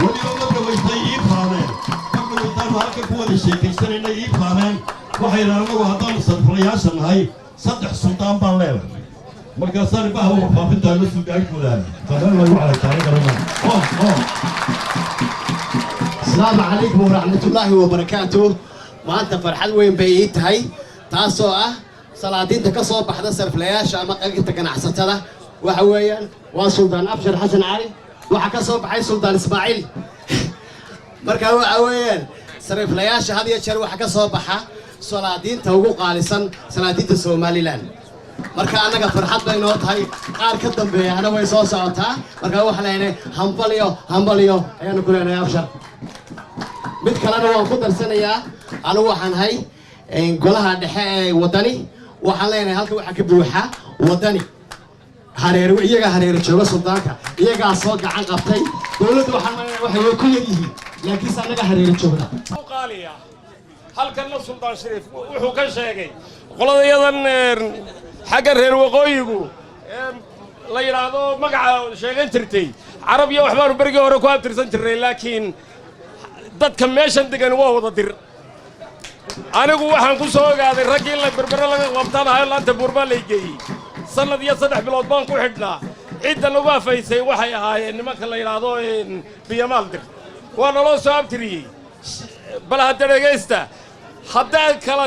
Weliba ma dhawaytay ii faaneen, ma dhawaytaanu halka ku wada sheekaysanaynay, ii faaneen. Waxay yidhahan, annagu haddaanu sariiflayaasha nahay saddex suldaan baan leenahay. Markaasaan baha warfaafintaa la suldaankooda fadlan lagu calaytaano garana. Asalaamu calaykum waraxmatullaahi wabarakaatuh. Maanta farxad weyn bay ii tahay, taasoo ah salaadiinta ka soo baxda sariflayaasha ama qaybta ganacsatada waxa weeyaan waa Suldaan Abshir Xasan Cali. Waxaa ka soo baxay Suldaan Ismaaciil. Marka waxa weeyaan sariflayaasha had iyo jeer waxaa ka soo baxa salaadiinta ugu qaalisan salaadiinta Somaliland. Marka annaga farxad bay noo tahay, qaar ka dambeeyana way soo socotaa. Marka waxaan leenahay hambalyo, hambalyo ayaanu ku leenahay Abshar. Mid kalena waan ku darsanayaa. Anigu waxaan ahay golaha dhexe ee Waddani. Waxaan leenahay halka waxaa ka buuxa Waddani hareer, iyagaa hareero jooga suldaanka, iyagaa soo gacan qabtay dowladdu. Waxaan maleynayaa waxay way ku yar yihiin, laakiinse annaga hareero joogna. Qaaliya halkanna Suldaan Shariif wuxuu ka sheegay qoladayadan xagga reer waqooyigu la yidhaahdo magaca sheegan jirtay Carab iyo waxbaanu berigii hore ku abtirsan jirnay, laakiin dadka meeshan degan waa wada Dir. Anigu waxaan ku soo ogaaday raggii la Berbere laga qabtanahayo, laanta buurbaa lay geeyey, sannad iyo 3 bilood baan ku xidhnaa. Cidda nagu afaysay waxay ahaayeen nimanka la yidhaahdo Biyamaal Dir. Waa naloo soo abtiriyey. Bal hadda dhegaysta, haddaan kala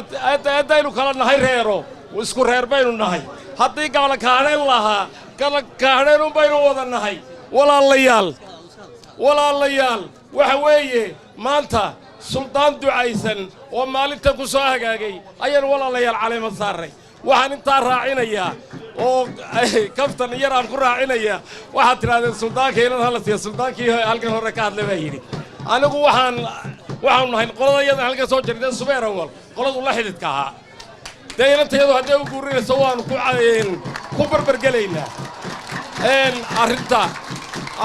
haddaynu kala nahay reero, isku reer baynu nahay. Haddii gabla kaadheen lahaa, gabla kaadheen un baynu wada nahay. Walaalayaal, walaalayaal, waxa weeye maanta suldaan ducaysan oo maalintan ku soo hagaagay ayaan walaalayaal caleema saarray. Waxaan intaa raacinayaa oo kaftan yar aan ku raacinayaa, waxaad tidhahdeen suldaanka inan hala siiya. Suldaankii halkan hore ka hadlay baa yidhi, anigu waxaanu nahay qolada iyadan halkan soo jirtay Subeer Awal, qoladu la xididka ahaa. Dee inantayadu hadday u guurinayso waanu ku barbargelaynaa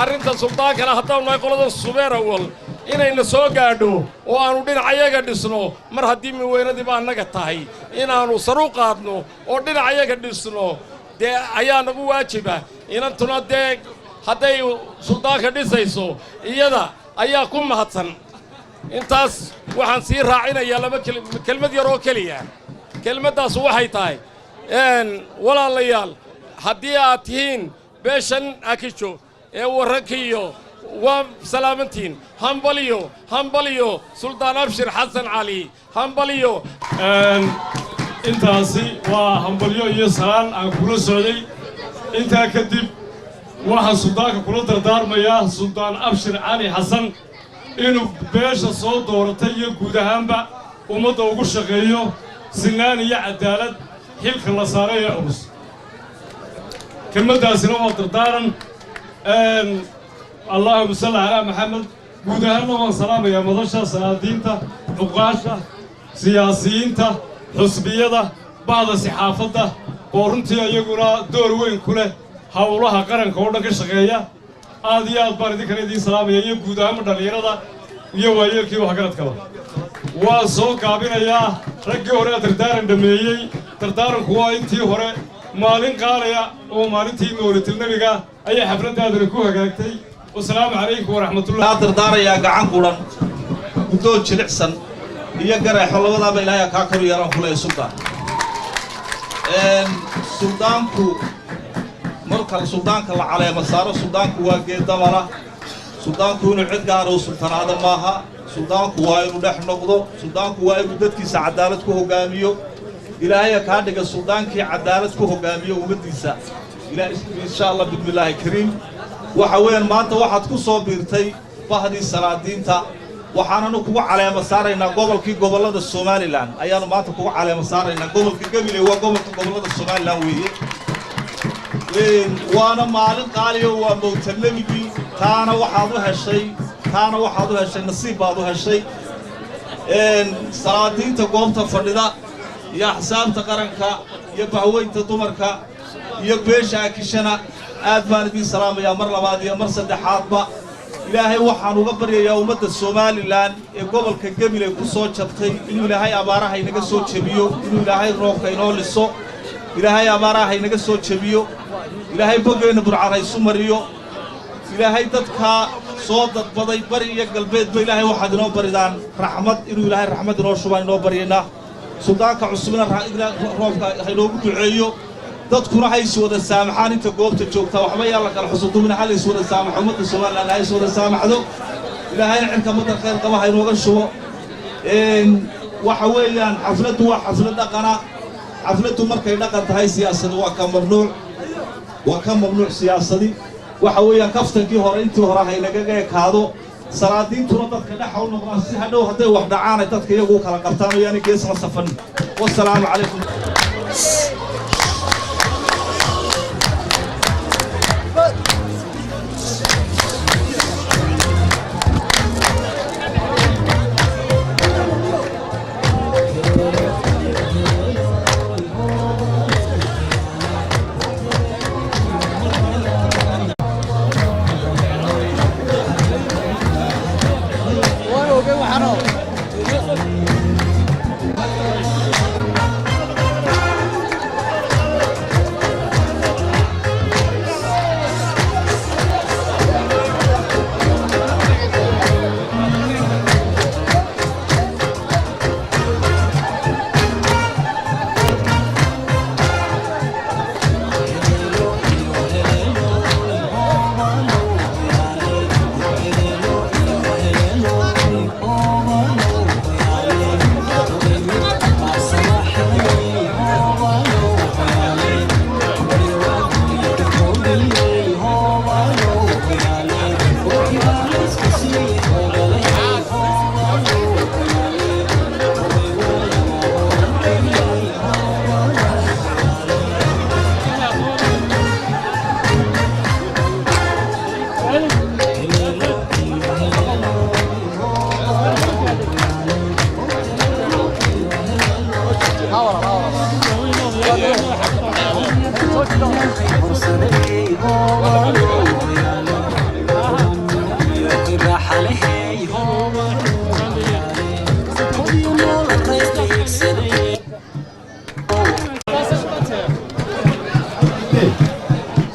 arrinta suldaankana. Haddaanu nahay qolada Subeer Awal, inayna soo gaadho oo aanu dhinacayaga dhisno, mar haddii miweynadiiba annaga tahay, inaannu saru qaadno oo dhinacayaga dhisno dee ayaa nagu waajiba. Inantuna dee hadday suldaanka dhisayso, iyada ayaa ku mahadsan. Intaas waxaan sii raacinayaa laba kelmad yar oo keliya. Kelmaddaas waxay tahay, walaalayaal, haddii aad tihiin beeshan Akijo ee Warrankiiyo, waa salaamantiin. Hambaliyo, hambaliyo, Suldaan Abshir Xasan Cali, hambaliyo. Intaasi waa hambalyo iyo salaan aan kula socday. Intaa kadib waxaan suldaanka kula dardaarmayaa, Suldaan Abshir Cali Xasan, inuu beesha soo dooratay iyo guud ahaanba ummadda ugu shaqeeyo sinaan iyo caddaalad xilka la saaray ee culus. Kelmaddaasina waa dardaaran. Allahuma salli calaa Maxamed. Guud ahaanna waan salaamayaa madasha, salaadiinta, cuqaasha, siyaasiyiinta, xusbiyada, bahda saxaafadda oo runtii iyaguna door weyn ku leh howlaha qaranka oo dhan ka shaqeeya. Aad iyo aad baan idinkana idiin salaamaya, iyo guud ahaanba dhallinyarada iyo waayeelkii waxgaradkaba. Waan soo gaabinayaa. Raggii hore aa dardaaran dhammeeyey. Dardaaranku waa intii hore. Maalin qaalaya oo maalintii mawlidulnebiga ayaa xafladdaadana ku hagaagtay. Wasalaamu calaykum waraxmatullah. Kaa dardaarayaa gacan quran, guddoon jilicsan iyo gareexo, labadaaba Ilaahay kaa kor yeelaan kuley. Suldaan, suldaanku marka suldaanka la caleema saaro, suldaanku waa geeddamala. Suldaanku inuu cid gaara u sultanaado maaha. Suldaanku waa inuu dhex noqdo. Suldaanku waa inuu dadkiisa cadaalad ku hoggaamiyo. Ilaahaya kaa dhiga suldaankii cadaalad ku hoggaamiyo ummaddiisa, insha Allah, bismillaahi kariim. Waxa weeyaan, maanta waxaad ku soo biirtay bahdii salaadiinta. Waxaananu kugu caleema saaraynaa gobolkii gobollada Somaliland ayaanu maanta kugu caleema saaraynaa. Gobolka Gabiley waa gobolka gobollada Somaliland weeye, waana maalin qaaliyo, waa mowtanebigii. Taana waxaad u heshay nasiib baad u heshay. Salaadiinta goobta fadhida iyo axsaabta qaranka iyo bahweynta dumarka iyo beesha Akishana aad baan idiin salaamayaa mar labaad iyo mar saddexaadba. Ilaahay waxaan uga baryayaa ummadda Somaliland ee gobolka Gabiley ku soo jabtay inuu Ilaahay abaaraha inaga soo jebiyo, inuu Ilaahay roobka inoo liso, Ilaahay abaaraha inaga soo jebiyo, Ilaahay boggeenna burcad haysu mariyo. Ilaahay dadkaa soo dadbaday bari iyo galbeedba, Ilaahay waxaad inoo baridaan raxmad, inuu Ilaahay raxmad inoo shubaan inoo baryaynaa. Suldaanka cusubna roobka hainoogu duceeyo. Dadkuna ha is wada saamaxaan. Inta goobta joogtaa waxba yaan la kala xusudumina, ha la is wada saamaxo. Ummadda Somaliland ha is wada saamaxdo. Ilaahayna cirka madar khayr qaba ha inooga shubo. Waxa weeyaan, xafladdu waa xaflad dhaqana. Xafladdu markay dhaqan tahay, siyaasadi waa ka mamnuuc, waa ka mamnuuc siyaasadi. Waxa weeyaan, kaftankii hore intii hore ha inagaga ekaado. Salaadiintuna dadka dhexa u noqdaan, si hadhow hadday wax dhacaanay dadka iyagu u kala qabtaan oo yaani geesla safanin. Wasalaamu calaykum.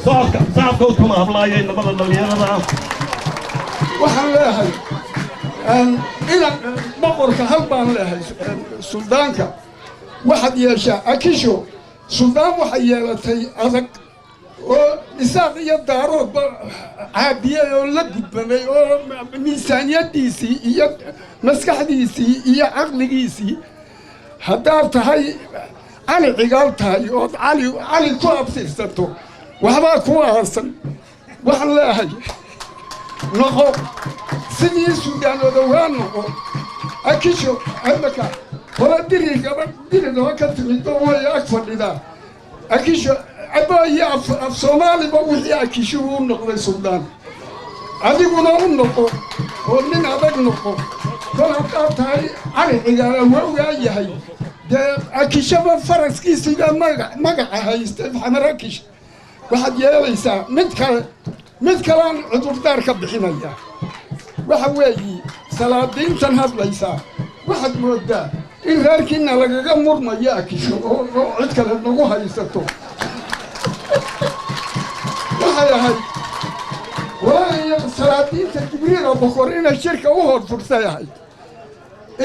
Sacabka u tuma hablaayay nabada dhallinyarada ah. Waxaan leeyahay inan boqorka hal baan leeyahay. Suldaanka waxaad yeeshaa Akisho suldaan waxay yeelatay adag oo Isaaq iyo Daaroodba caabiyey oo la gudbamay oo miisaaniyaddiisii iyo maskaxdiisii iyo caqligiisii. Haddaad tahay Cali Cigaal tahay ood Cali Cali ku abtirsato, waxbaa ku aasan. Waxaan leeyahay, noqo sidii Suudaan odowaa, noqo Akisho. Imaka hore diri gabadh diridoo ka timid oo way ag fadhidaa Akisho abaayo af Soomaaliba wixii Akisho uu noqday suldaan. Adiguna u noqo oo nin adag noqo. Kol haddaad tahay Cali Cigaal awowgaa yahay, dee Akishaba faraskiisiibaa magaca haystay Maxamed Akish. Waxaad yeelaysaa mid kale, mid kalean cudurdaar ka bixinaya. Waxa weeyi, salaadiintan hadlaysaa waxaad mooddaa in reerkiina lagaga murmayo Akisho oo cid kale nagu haysato. Waxay ahayd walaa salaadiinta Jibriila Boqor inay shirka u hor furtay ahayd,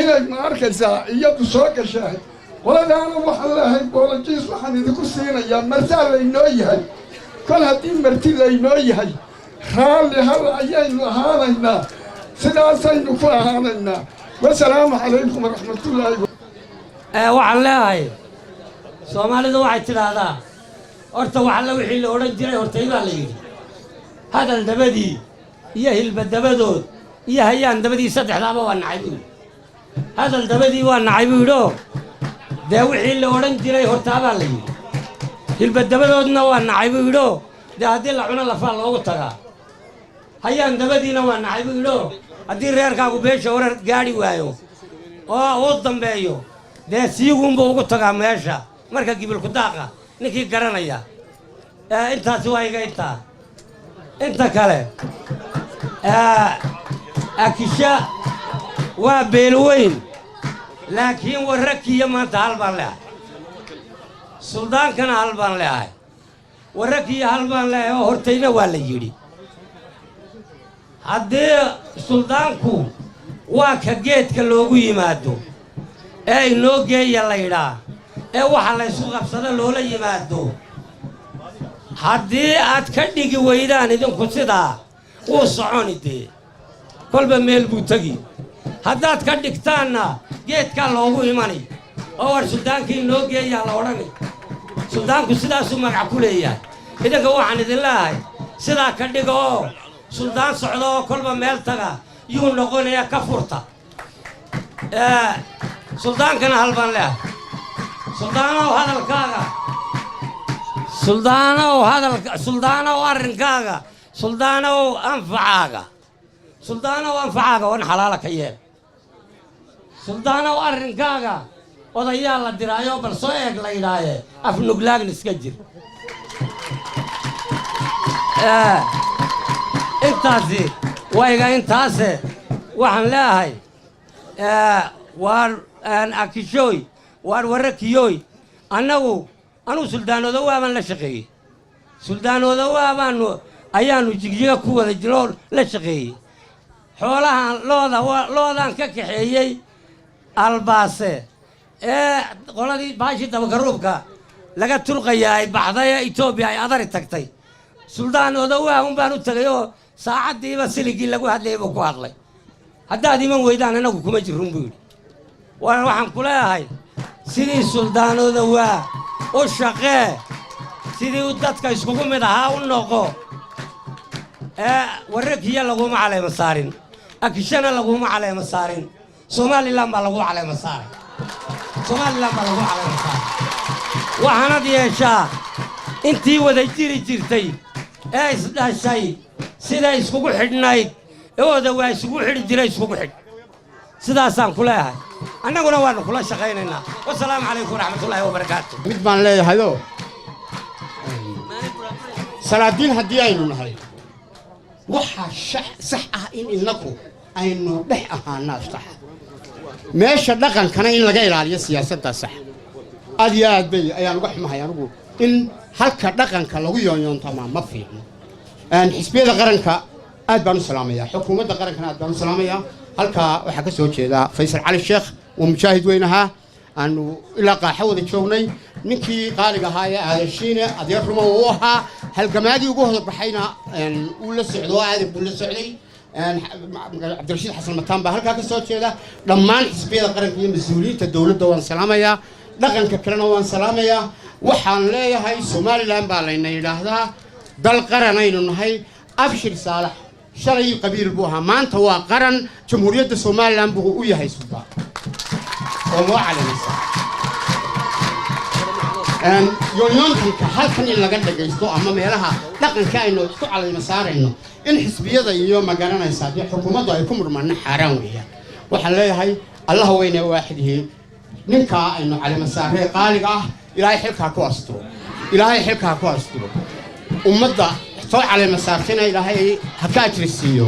inay ma arkaysaa iyadu soo gashahay. Qoladaana waxaan leehay boolojiis waxaan idinku siinayaa, martaa laynoo yahay. Kol haddii marti laynoo yahay, raalli hal ayaynu ahaanaynaa, sidaasaynu ku ahaanaynaa. Wasalaamu calaykum waraxmatullaahi. Waxaan leeyahay, Soomaalidu waxay tidhaahdaa horta waxalla wixii la odhan jiray hortay baa la yidhi: hadal dabadii iyo hilba dabadood iyo hayaan dabadii, saddexdaaba waa nacay buu yidhi. Hadal dabadii waa nacay buu yidhi, oo dee wixii la odhan jiray hortaabaa la yidhi. Hilba dabadoodna waa nacay buu yidhi, oo dee haddii la cuno lafaa loogu tagaa. Hayaan dabadiina waa nacay buu yidhi, oo haddii reerkaagu beesha hore gaadhi waayo oo uu dambeeyo, dee siiguunbuu ugu tagaa meesha. Marka gibilku daaqa ninkii garanaya. Intaasi waa iga intaa. Inta kale, Akisha waa beelweyn, laakiin Warrakiyo maanta hal baan leehay, suldaankana hal baan leehay, Warrakiyo hal baan leehay, oo hortayna waa la yidhi: haddii suldaanku waa ka geedka loogu yimaado ee inoo geeya la yidhaa ee waxa laysku qabsado loola yimaado, haddii aad ka dhigi weydaan idinku sidaa, wuu soconi, dee kolba meel buu tegi. Haddaad ka dhigtaanna geedkaa loogu imani oo war suldaankii inoo geeyaa la odhani. Suldaanku sidaasuu magac ku leeyahay. Idinka waxaan idin leeyahay, sidaa ka dhiga oo suldaan socda oo kolba meel taga yuu noqonayaa ka furta. Suldaankana hal baan leeyahay: suldaanow hadalkaaga, suldaanow hadalka, suldaanow arrinkaaga, suldaanow anfacaaga, suldaanow anfacaaga oon xalaala ka yeel. Suldaanow arrinkaaga odayaa la diraayo, bal soo eeg la yidhaaye, afnuglaagna iska jir. Intaasi wayga intaase. Waxaan leeyahay, waar Akishooy, waar Warrakiyooy, annagu anugu suldaanooda waabaan la shaqeeyey, suldaanooda waabaanu ayaanu Jigjiga ku wada jiroo la shaqeeyey. Xoolahan looda loodaan ka kaxeeyey Albaase ee qoladii baashii dabakaruubka laga turqaya ay baxday ee Etoobiya ay adari tagtay, suldaan Odawaa un baan u tegay oo saacaddiiba siligii lagu hadlayay buu ku hadlay. Haddaad iman weydaan annagu kuma jirrun buu yidhi. Waxaan ku leeyahay, sidii suldaan Odawaa u shaqee, sidii u dadka iskugu mid ahaa u noqo. Ee Warrakiya laguma caleema saarin, Akishana laguma caleema saarin, Somaliland baa lagu caleema saaray, Somaliland baa lagu caleema saaray. Waxaanad yeeshaa intii wada jiri jirtay ee isdhashay siday iskugu xidhnayd ee oda waa isugu xidhi jiray, iskugu xidh. Sidaasaan ku leeyahay, annaguna waannu kula shaqaynaynaa. Wasalaamu calaykum waraxmatullaahi wabarakaatu. Mid baan leeyahayoo, salaadiin haddii aynu nahay, waxaa sax ah in innaku aynu dhex ahaanaa sax, meesha dhaqankana in laga ilaaliyo siyaasaddaa sax. Aad iyo aad bay ayaan uga xumahay anigu in halka dhaqanka lagu yoonyoontamaa, ma fiicno. Xisbiyada qaranka aad baan u salaamayaa, xukuumadda qarankana aad baan u salaamayaa. Halkaa waxaa ka soo jeeda Faysal Cali Sheekh oo mujaahid weyn ahaa, aanu ilaa Qaaxo wada joognay. Ninkii qaaliga ahaa ee Aadashiine adeer ruma uu ahaa, halgamaadii ugu horbaxayna uu la socdo oo aadan buu la socday. Cabdirashiid Xasan Mataan baa halkaa ka soo jeeda. Dhammaan xisbiyada qaranka iyo mas-uuliyiinta dowladda waan salaamayaa, dhaqanka kalena waan salaamayaa. Waxaan leeyahay, Somaliland baa layna yidhaahdaa, dal qaranaynu nahay. Abshir Saalax shalay qabiil buu ahaa, maanta waa qaran. Jamhuuriyadda Somaliland buu u yahay suldaan oo loo calamaysa. Yoonyoontanka halkan in laga dhagaysto ama meelaha dhaqanka aynu isku calayma saarayno in xisbiyada iyo magaranaysaa dee xukuumaddu ay ku murmaana xaaraan weeyaan. Waxaan leeyahay, Allaha weyne waaxidihii ninkaa aynu calima saaree qaaliga ah, Ilaahay xilkaa ku asturo, Ilaahay xilkaa ku asturo. Ummadda soo calima saartayna Ilaahay ha ka ajri siiyo.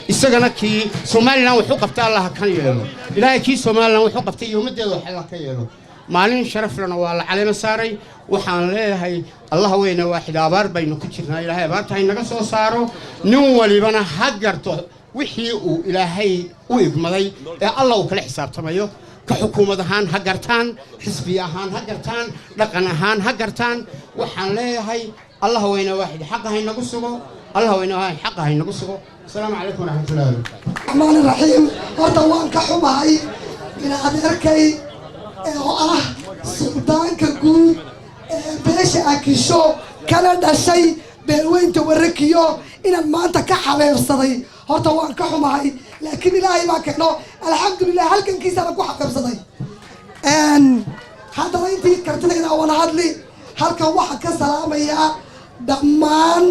Isagana kii Somaliland wuxuu qabtay Allah ha kan yeelo. Ilaahay kii Somaliland wuxuu qabtay iyo ummaddeeda wax Allah ka yeelo. Maalin sharaf lana waa la calima saaray. Waxaan leeyahay, Allah weyne waaxid, abaar baynu ku jirnaa, Ilaahay abaarta haynaga soo saaro. Nin walibana ha garto wixii uu Ilaahay u igmaday ee Alla uu kala xisaabtamayo. Ka xukuumad ahaan ha gartaan, xisbi ahaan ha gartaan, dhaqan ahaan ha gartaan. Waxaan leeyahay, Allah weyne waaxid xaqa haynagu sugo, Allah weyne waaxid xaqa haynagu sugo. Asalaamu calaykum waraxmatullahi wabarakatu. Raxmaan raxiim. Horta waan ka xumahay in adeerkay oo ah suldaanka guud ee beesha Akisho, kana dhashay beelweynta Warakiyo, inaan maanta ka xabeebsaday. Horta waan ka xumahay, laakiin Ilaahay baa keeno, alxamdulilah, halgankiisana ku xabeebsaday. Haddana intii kartidayda wada hadli. Halkan waxaan ka salaamayaa dhammaan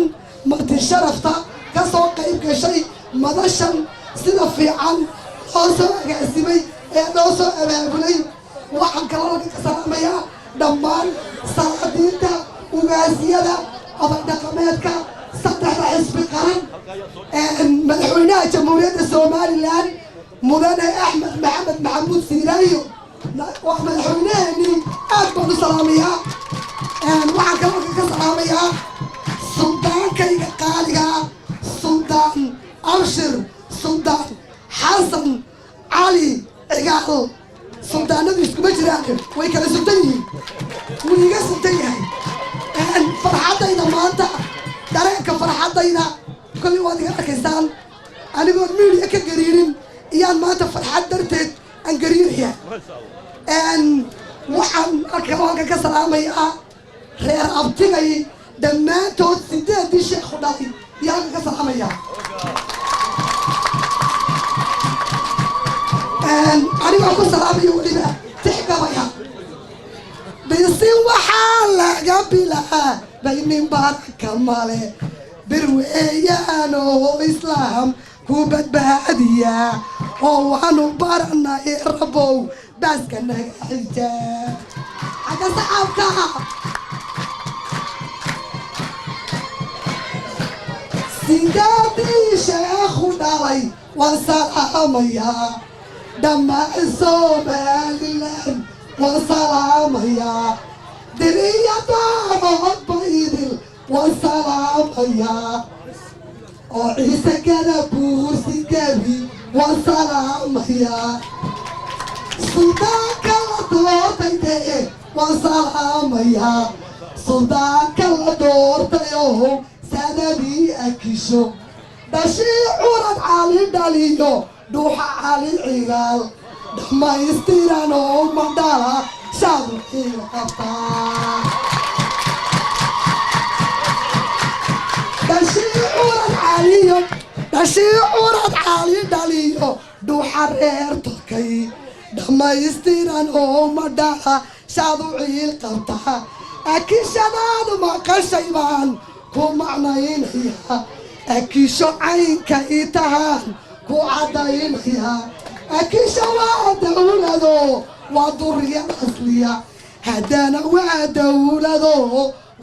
marti sharafta ka soo qayb gashay madashan sida fiican loo soo agaasimay ee loo soo abaabulay. Waxaan kaloo halkan ka salaamayaa dhammaan salaadiinta, ugaasiyada, oday dhaqameedka, saddexda xisbi qaran, madaxweynaha Jamhuuriyadda Somaliland, Mudane Axmed Maxamed Maxamuud Siiraayo, waa madaxweyneheenii, aad baan u salaamayaa. Waxaan kaloo halkan ka salaamayaa suldaankayga qaaliga, Suldaan Abshir Suldaan Xasan Cali Cigaal. Suldaanadu iskuma jiraan, way kala sultan yihiin, wuu iga sultan yahay. Farxaddayda maanta, dareenka farxaddayda kolley waad iga arkaysaan. Anigoon media ka gariirin iyaan maanta farxad darteed aan gariiraya. Waxaan halkan halkan ka salaamayaa reer abtigay dhammaantood, sideedii sheekhu dhalay iyo halkan ka salaamayaa, anigoo ku salaamayo weliba tixgabaya. Bisin waxaa laga bilaabay nin baraka male, bir weeyaan oo islaam ku badbaadiya, oo waanu baranay. Rabow baaska naga xijaab xagga saxaabka. Sidaadii sheekhu dhalay waan salaamayaa, dhammaan Somaliland waan salaamayaa, diriyadaamood baydil waan salaamayaa, oo Ciise gada buursi gebi waan salaamayaa, suldaanka la doortay dee waan salaamayaa, suldaanka la doortay oo sanadii Akisho dhashii, Curad Cali dhaliyo, Dhuuxa Cali Cigaal, dhammaystiran oo mandhala shaadu xiil qabtaa. Dhashii Curad Caliyo, dhashii Curad Cali dhaliyo, Dhuuxa reer tokay, dhammaystiran oo madhala shaadu ciil qabtaa. Akishadaadu maqashay baan ku macnaynaya, Akisho caynka i tahaan ku caddaynaya. Akisho waa dawlado, waa duriyad asliya, haddana waa dawlado,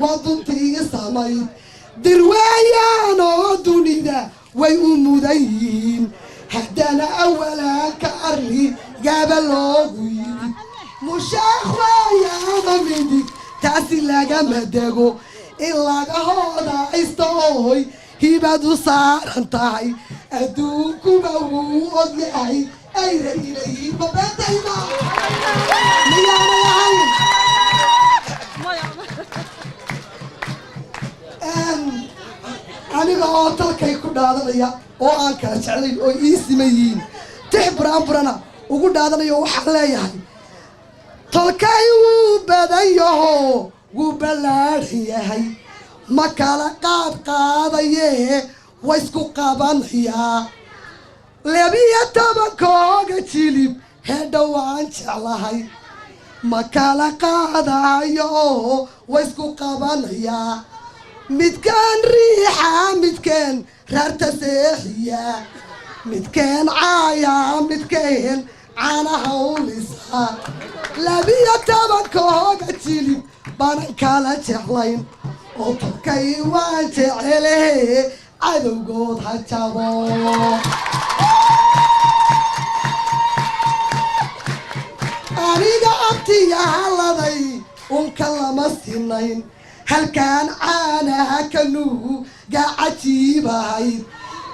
waa duntii samayd dirwaayaan oo dunida way u mudan yihiin. Haddana awalaanka arli gaaba loogu yimid mushaakh waayaama midig, taasi lagama dego in laga hoodaysto oy hibadu saaran tahay. Adduunkuba wuu og yahay ayra ilayhi mabeentayba miyaanay ahayn? Aniga oo talkay ku dhaadanaya oo aan kala jeclayn oo ii siman yihiin, tix buraanburana ugu dhaadanayo, waxaan leeyahay: tolkay wuu badan yaho, wuu ballaadhan yahay, ma kala qaad qaadaye, waysku qabanayaa. 12-kooga jilib heedha waan jeclahay. Ma kala qaadayo, waa isku qabanayaa. Midkaan riixa, midkeen raarta seexiya, midkeen caaya, midkeen caanaha ulisa, 12-kooga jilib baanan kala jeclayn oo tolkay waan jecelehe, cadowgood ha jabo. Aniga abtiyahaladay unka lama sinayn, halkaan caanaha ka nuugu gacajiibahayd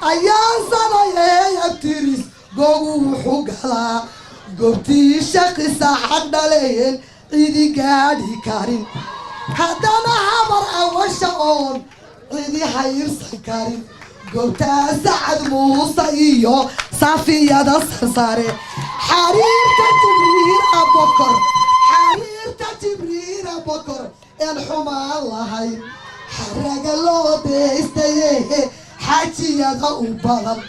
ayaan sanayey. Abtiris googu wuxuu galaa goobtii shaqisa xaq dhaleen, cidi gaadhi karin. Haddana habar awasha oon cidi hayrsan karin, goobtaa Sacad Muuse iyo Safiyada sarsare, xariirta Jibriil Abokor, xariirta Jibriil Abokor een xumaan lahayn, xaraga loo deystaye, xaajiyada u badan,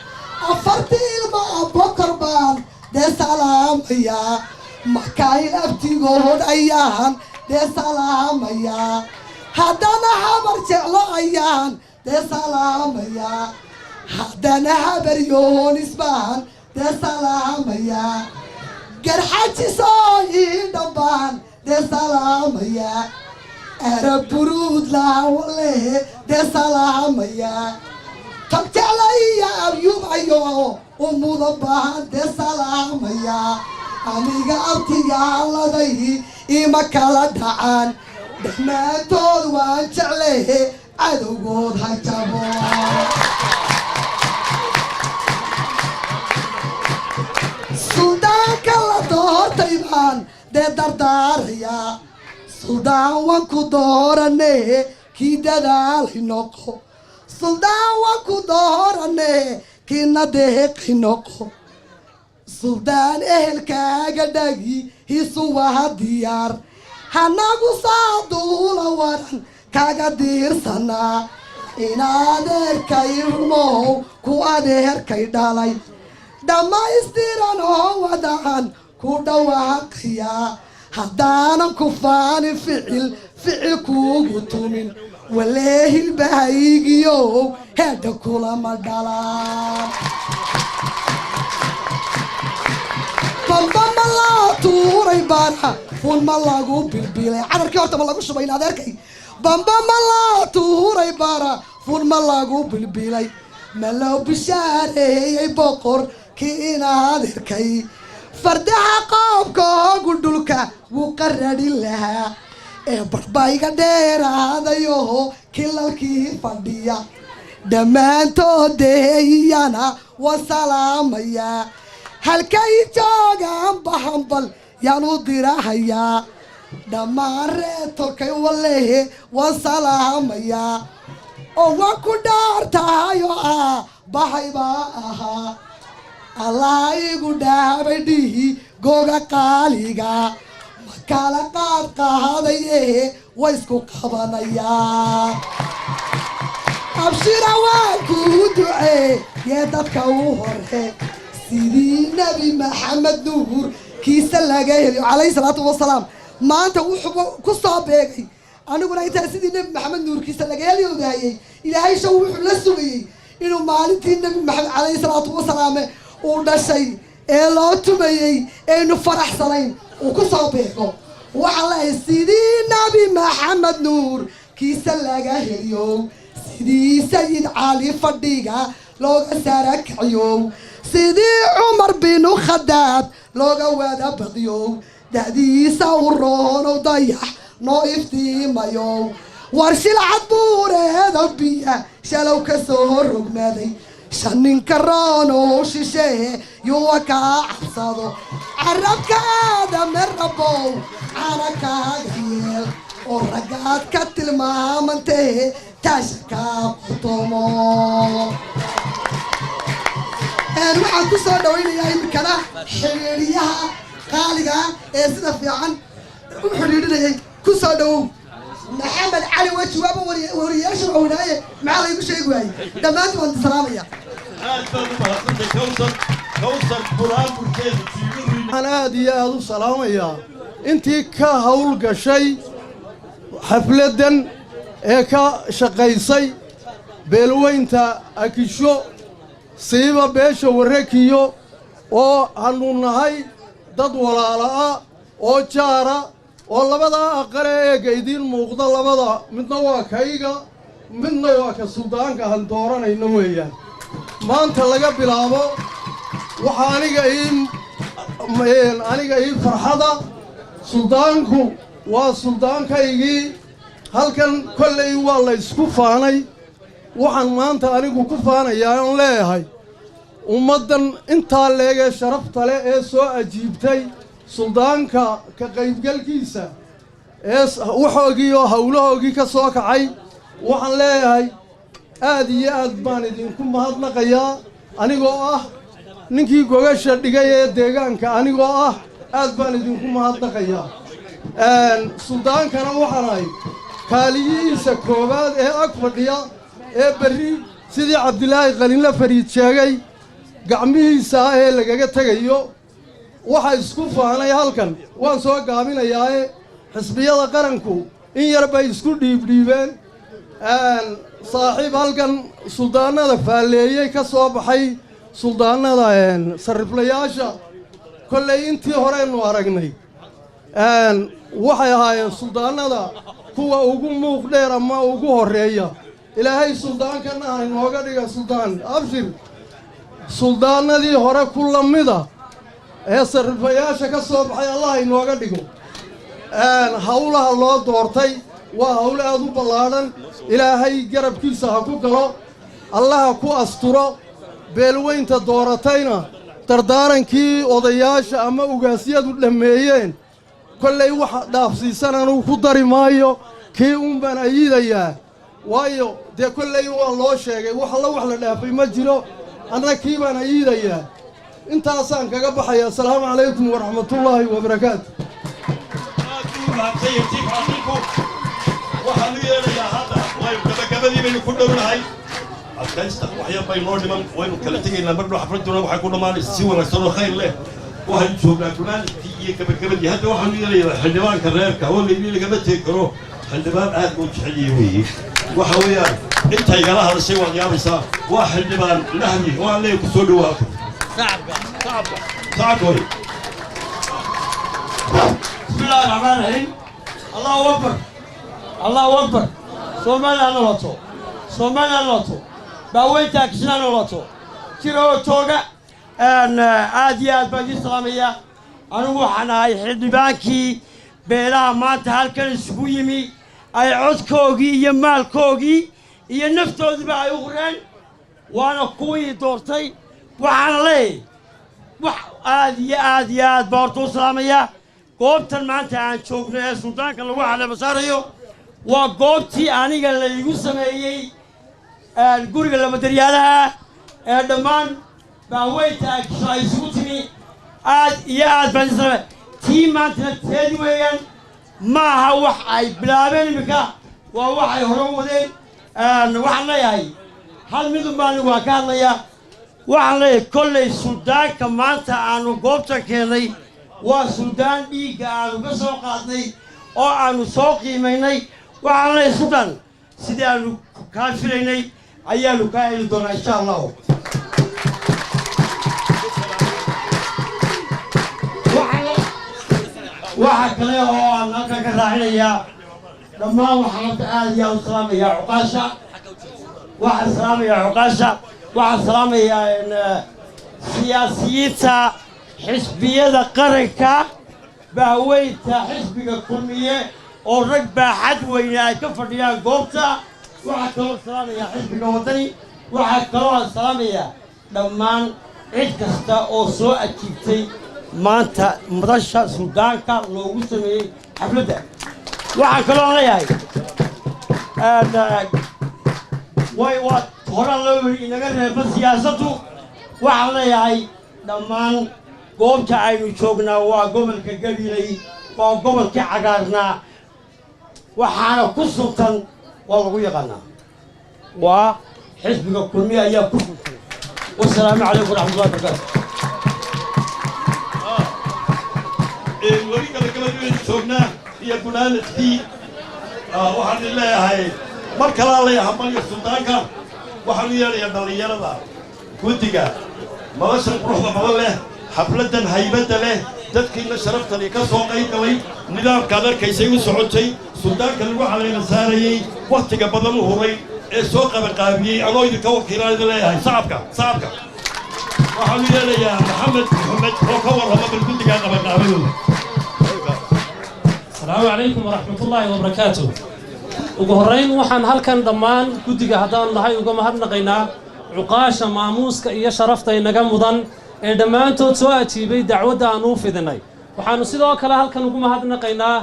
afartii ilma Abokor baan dee salaamayaa. Makayl abtigood ayaan dee salaamayaa. Haddana habar jeclo ayaan dee salaamayaa. Haddana habar Yoonis baan dee salaamayaa. Garxajisoo ii dhanbaan dee salaamayaa. Arab buruud laawale dee salaamayaa. Tagjeclaya Abyub ayo u mudan baan dee salaamayaa. Aniga abtiyaaladay ima kala dhacaan, dhammaantood waan jeclehe, cadowgood ha jabo. Suldaanka la doortay baan dee dardaarayaa. Suldaan waan ku doorane, kii dadaalay noqo. Suldaan waan ku doorane, kiina deeqay noqo. Suldaan ehelkaaga dhagi hisu waha diyaar, hanagu saaduula waran kaga diirsanaa. In adeerkay rumow ku adeerkay dhalay dhammaystiran oo wadaan ku dhawaaqayaa, haddaanan ku faanin, ficil ficil kuugu tumin, waleehilbahaygiyow heedha kulama dhalaan. Bamba ma loo tuuray bara fun ma lagu bilbilay cadarkii horta ma lagu shubay in adeerkay? Bamba ma loo tuuray bara fun ma lagu bilbilay? Ma loo bishaareeyey boqor kii in adeerkay? Fardaha qoobkoogu dhulka wuu qaradhin lahaa ee barbayga dheeraadayo kilalkii fadhiya, dhammaantood deeyana waan salaamayaa. Halkay joogaan bahambal yaan u dirahayaa. Dhammaan reetolkay walehe waan salaamayaa oo waan ku dhaartahayo ah bahay baa ahaa. Allah igu dhaabay dhihi googa qaaliga ma kala qaad qaadaye, way isku qabanayaa. Abshira waan kuu ducee yee dadka u hore, sidii Nebi Maxamed nuur kiisa laga heliyo calayhi salaatu wasalaam. Maanta wuxuu ku soo beegay aniguna intaa sidii Nebi Maxamed nuurkiisa laga helyoodahayey. Ilaahay shaw wuxuu la sugayey inuu maalintii Nebi Maxamed calayhi salaatu wasalaam uu dhashay ee loo tumayey eenu faraxsanayn uu ku soo beego. Waxaa lahay sidii Nabi Maxamed nuur kiisa laga heliyo, sidii Sayid Cali fadhiga looga saarakaciyo, sidii Cumar binu Khadaab looga wada badiyo, da'diisa u roonow dayax noo iftiimayo, war shilcad buureeda biya shalow ka soo rogmaday, shan ninka roonow shishee yuwa kaa cabsado, carabka aadame rabow cana kaaga yeel oo raggaad ka tilmaamantee taasha kaa qotomo. Waxaan ku soo dhawaynayaa iminkana xidhiidhiyaha qaaliga ee sida fiican u xidhiidhinayay. Ku soo dhawow Maxamed Cali Weji. Waaba wariyayaasha waaweynaaye, maxaa laygu sheegi waayey? Dhammaantiin waan salaamaya. Aad baad u mahadsantay Kawsar. Kawsar buraanburkeedu. Waxaan aad iyo aada u salaamayaa Intii ka hawl gashay xafladdan ee ka shaqaysay beelweynta Akisho, siiba beesha Warekiyo, oo hanu nahay dad walaala ah oo jaara, oo labadaa aqale eega idiin muuqda, labada midna waa kayga, midna waa ka suldaanka han dooranayno weeyaan. Maanta laga bilaabo waxaa aniga ii farxada, suldaanku waa suldaankaygii. Halkan kollay waa la ysku faanay. Waxaan maanta anigu ku faanayaa oon leeyahay ummaddan intaa leegee sharafta leh ee soo ajiibtay suldaanka ka qaybgalkiisa ee waxoogii oo howlahoogii ka soo kacay, waxaan leeyahay aad iyo aad baan idinku mahadnaqayaa. Anigoo ah ninkii gogasha dhigay ee deegaanka, anigoo ah, aad baan idinku mahadnaqayaa. Suldaankana waxaan ahay kaaliyihiisa koowaad ee ag fadhiya ee berri, sidii Cabdilaahi Qalinla Fariid sheegay, gacmihiisa ah ee lagaga tegayo. Waxa isku faanay halkan, waan soo gaabinayaae, xisbiyada qaranku in yar bay isku dhiibdhiibeen. Saaxiib halkan suldaanada faalleeyey ka soo baxay, suldaanada sarriflayaasha, kollay intii horeynu aragnay waxay ahaayeen suldaanada kuwa ugu muuq dheer ama ugu horreeya. Ilaahay suldaankana ha inooga dhiga, Suldaan Abshir, suldaanadii hore ku lamida ee sarrifayaasha ka soo baxay, Allah inooga dhigo. Howlaha loo doortay waa hawl aad u ballaadhan. Ilaahay garabkiisa ha ku galo, Allaha ku asturo. Beelweynta dooratayna dardaarankii odayaasha ama ugaasyadu dhammeeyeen kollay waxa dhaafsiisan anugu ku dari maayo, kii uun baan ayidayaa. Waayo dee kollay waa loo sheegay, wax alla wax la dhaafay ma jiro. Anna kii baan ayidayaa, intaasaan kaga baxaya. Asalaamu calaykum waraxmatullaahi wabarakaatu. Waxaanu yeelayaa hadda, waynu gabagabadii baynu ku dhownahay. Adkaysta, wax yar bay noo dhiman, waynu kala tegaynaa mar dhow. Xafladuna waxay ku dhammaanaysa si wanaagsan oo khayr leh. Waxaynu joognaa gunaanadkii iyo gabagabadii. Hadda waxaanu yeelayaa xildhibaanka reerka oo layidhi lagama tegi karo. Xildhibaan aad loo jeceliye weeye. Waxa weeyaan inta igala hadashay waad yaabaysaa. Waa Xildhibaan Nahdi oo aan leeyahay ku soo dhawaa sacabka hoy. بسم الله الرحمن الرحيم. الله أكبر، الله أكبر. Soomaaliya noolato, Soomaaliya noolato, baaweynta Akishna noolato, jira oo jooga. Aad iyo aad baan idiin salaamayaa. Anigu waxaan ahay xildhibaankii beelaha maanta halkan isugu yimi ay codkoogii iyo maalkoogii iyo naftoodiiba ay u qoreen, waana kuwii doortay. Waxaana leeyahay wax aad iyo aad iyo aad baa horta u salaamayaa. Goobtan maanta aan joogno ee suldaanka lagu caleemo saarayo waa goobtii aniga la igu sameeyey guriga lamadaryaalaha ee dhammaan baaweynta Akisho ay isugu timi. Aad iyo aad baan isla tii maantana teedi weeyaan. Ma aha wax ay bilaabeen iminka, waa wax ay hore u wadeen. Waxaan leeyahay hal midun baa anigu waan ka hadlayaa. Waxaan leeyahay kollay suldaanka maanta aanu goobtan keennay waa suldaan dhiigga aanu ka soo qaadnay oo aanu soo qiimaynay. Waxaan leeyahay suldaan, sidii aanu kaa filaynay ayaanu kaa heli doonaa, insha Allahu. Waxa kale oo aan halkan ka raacinayaa, dhammaan waxaan horta aad iyo aad u salaamayaa cuqaasha, waxaan salaamayaa cuqaasha, waxaan salaamayaa siyaasiyiinta xisbiyada qaranka, bahweynta xisbiga Kulmiye oo rag baaxad weyne ay ka fadhiyaan goobta. Waxaa kaloo salaamayaa xisbiga Waddani. Waxaa kaloo aan salaamayaa dhammaan cid kasta oo soo ajiibtay maanta madasha suldaanka loogu sameeyey xafladda. Waxaan kaloo leeyahay way waa horaan loo yidhi inaga reeba siyaasaddu. Waxaan leeyahay dhammaan goobta aynu joognaa waa gobolka Gabiley, waa gobolkii cagaarnaa, waxaana ku suntan waa lagu yaqaanaa waa xisbiga Kulmiye ayaa ku suntan. Wasalaamu calaykum waraxmatullahi barakaatu. Weli gabagabadii. Gabagabadii baynu joognaa iyo gunaanadkii. Waxaan idin leeyahay mar kalaa leeyahay hambalyo suldaanka. Waxaan u yeedhayaa dhallinyarada guddiga madashan quruxda badan leh, xafladdan haybadda leh, dadkiina sharaftani ka soo qayb galay, nidaamkaad arkaysay u socotay, suldaanka lagu caleema saarayey, wakhtiga badan u huray ee soo qabanqaabiyey, anoo idinka wakiilaan idin leeyahay sacabka, sacabka. Waxaan u yeedhayaa Maxamed Maxamed oo ka warrama bal guddigaa qabanqaabadooda. Asalaamu calaykum waraxmatullaahi wabarakaatu. Ugu horrayn waxaan halkan dhammaan guddiga haddaan nahay uga mahadnaqaynaa cuqaasha maamuuska iyo sharafta inaga mudan ee dhammaantood soo ajiibay dacwadda aan uu fidinay. Waxaannu sidoo kale halkan ugu mahadnaqaynaa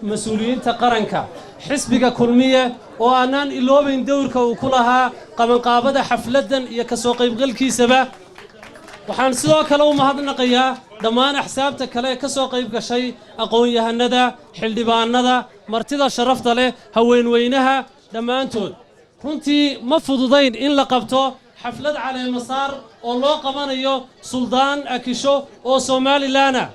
mas-uuliyiinta qaranka, xisbiga Kulmiye oo aanaan iloobayn dowrka uu ku lahaa qabanqaabada xafladdan iyo ka soo qaybgalkiisaba. Waxaan sidoo kale u mahadnaqayaa dhammaan axsaabta kale ee ka soo qayb gashay, aqoon-yahanada, xildhibaanada, martida sharafta leh, haweenweynaha dhammaantood. Runtii ma fududayn in la qabto xaflad caleemasaar oo loo qabanayo suldaan Akisho oo Somalilan ah.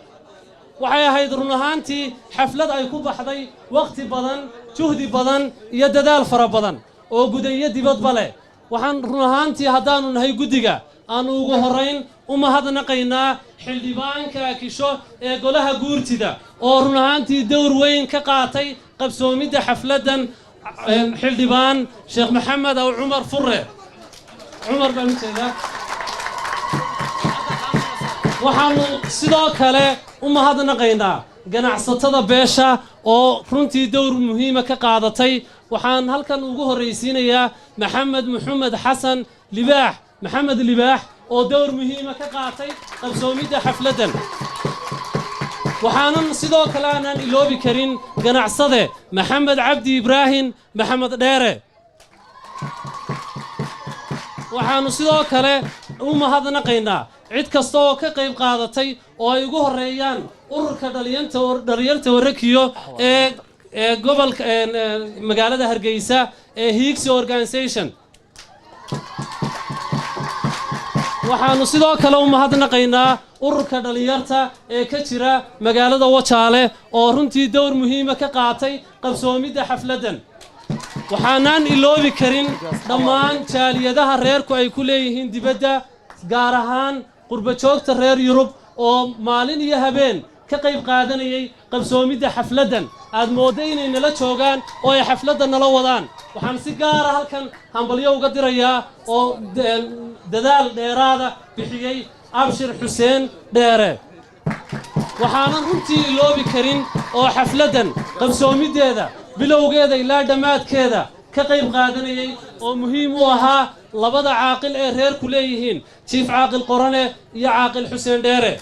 Waxay ahayd run ahaantii xaflad ay ku baxday wakhti badan, juhdi badan iyo dadaal fara badan oo guda iyo dibadba leh. Waxaan run ahaantii haddaannu nahay guddiga aannu ugu horrayn u mahadnaqaynaa xildhibaanka Akisho ee golaha guurtida oo run ahaantii dowr weyn ka qaatay qabsoomidda xafladdan, xildhibaan Sheekh Maxamed Aw Cumar Furre, Cumar baan u jeedaa. Waxaannu sidoo kale u mahadnaqaynaa ganacsatada beesha oo runtii dowr muhiima ka qaadatay. Waxaan halkan ugu horraysiinayaa Maxamed Maxamed Xasan Libaax, Maxamed Libaax, oo dowr muhiima ka qaatay qabsoomidda xafladdan. Waxaanan sidoo kale aanaan iloobi karin ganacsade Maxamed Cabdi Ibraahim, Maxamed Dheere. Waxaannu sidoo kale u mahadnaqaynaa cid kasta oo ka qayb qaadatay oo ay ugu horreeyaan ururka dhalinyarta Warakiyo ee gobolka magaalada Hargeysa ee Hiigsi Organisation. Waxaannu sidoo kale u mahadnaqaynaa ururka dhalinyarta ee ka jira magaalada Wajaale oo runtii dowr muhiima ka qaatay qabsoomidda xafladdan. Waxaanaan iloobi karin dhammaan jaaliyadaha reerku ay ku leeyihiin dibadda, gaar ahaan qurbajoogta reer Yurub oo maalin iyo habeen ka qayb qaadanayay qabsoomidda xafladdan. Aad mooddo inay nala joogaan oo ay xafladda nala wadaan. Waxaan si gaara halkan hambalyo uga dirayaa oo dadaal dheeraada bixiyey Abshir Xuseen Dheere. Waxaanan runtii iloobi karin oo xafladdan qabsoomiddeeda bilowgeeda ilaa dhammaadkeeda ka qayb qaadanayay oo muhiim u ahaa labada caaqil ee reerku leeyihiin, Jiif Caaqil Qorane iyo Caaqil Xuseen Dheere.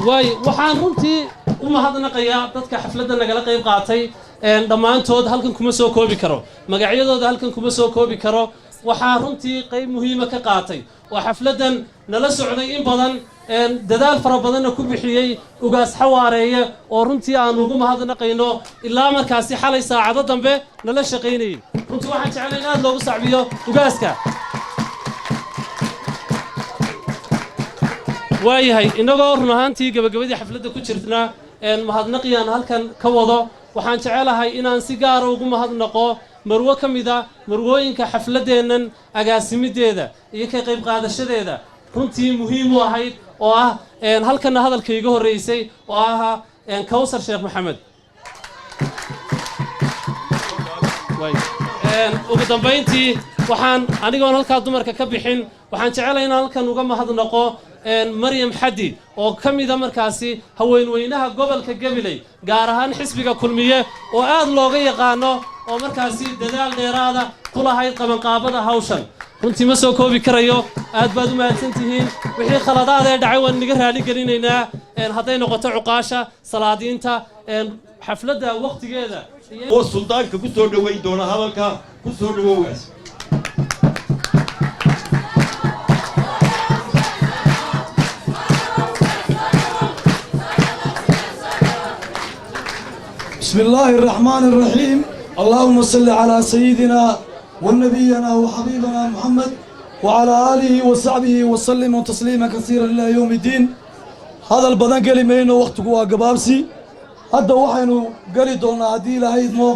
Waay, waxaan runtii u mahadnaqayaa dadka xafladda nagala qayb qaatay dhammaantood. Halkan kuma soo koobi karo magacyadooda, halkan kuma soo koobi karo. Waxaa runtii qayb muhiima ka qaatay oo xafladdan nala socday in badan, dadaal fara badanna ku bixiyey Ugaas Xawaareeye oo runtii aan ugu mahadnaqayno, ilaa markaasi xalay saacado dambe nala shaqaynayay. Runtii waxaan jeclay in aad loogu sacbiyo ugaaska. Waayahay, innagoo run ahaantii gabagabadii xafladda ku jirtna mahadnaqiyaan halkan ka wado, waxaan jecelahay inaan si gaara ugu mahadnaqo marwo ka mida marwooyinka xafladdeennan agaasimiddeeda iyo ka qayb qaadashadeeda runtii muhiim u ahayd oo ah halkanna hadalka iga horreysay oo ahaa Kawsar Sheekh Maxamed. Ugu dambayntii waxaan anigoon halkaa dumarka ka bixin, waxaan jecelahay inaan halkan uga mahadnaqo Maryam Xaddi oo ka mida markaasi haweenweynaha gobolka Gabiley, gaar ahaan xisbiga Kulmiye, oo aad looga yaqaano oo markaasi dadaal dheeraada ku lahayd qabanqaabada hawshan. Runtii ma soo koobi karayo. Aad baad u mahadsan tihiin. Wixii khaladaad ee dhacay waan inaga raali gelinaynaa, hadday noqoto cuqaasha, salaadiinta, xafladda wakhtigeeda. Oo suldaanka ku soo dhoweyn doona hadalka, ku soo dhawowgaas. بسم الله الرحمن الرحيم. اللهم صل على سيدنا ونبينا وحبيبنا محمد وعلى آله وصحبه وسلم تسليما كثيرا إلى يوم الدين. Hadal badan geli mayno, wakhtigu waa gabaabsi. Hadda waxaynu geli doonnaa, haddii Ilaahay idmo,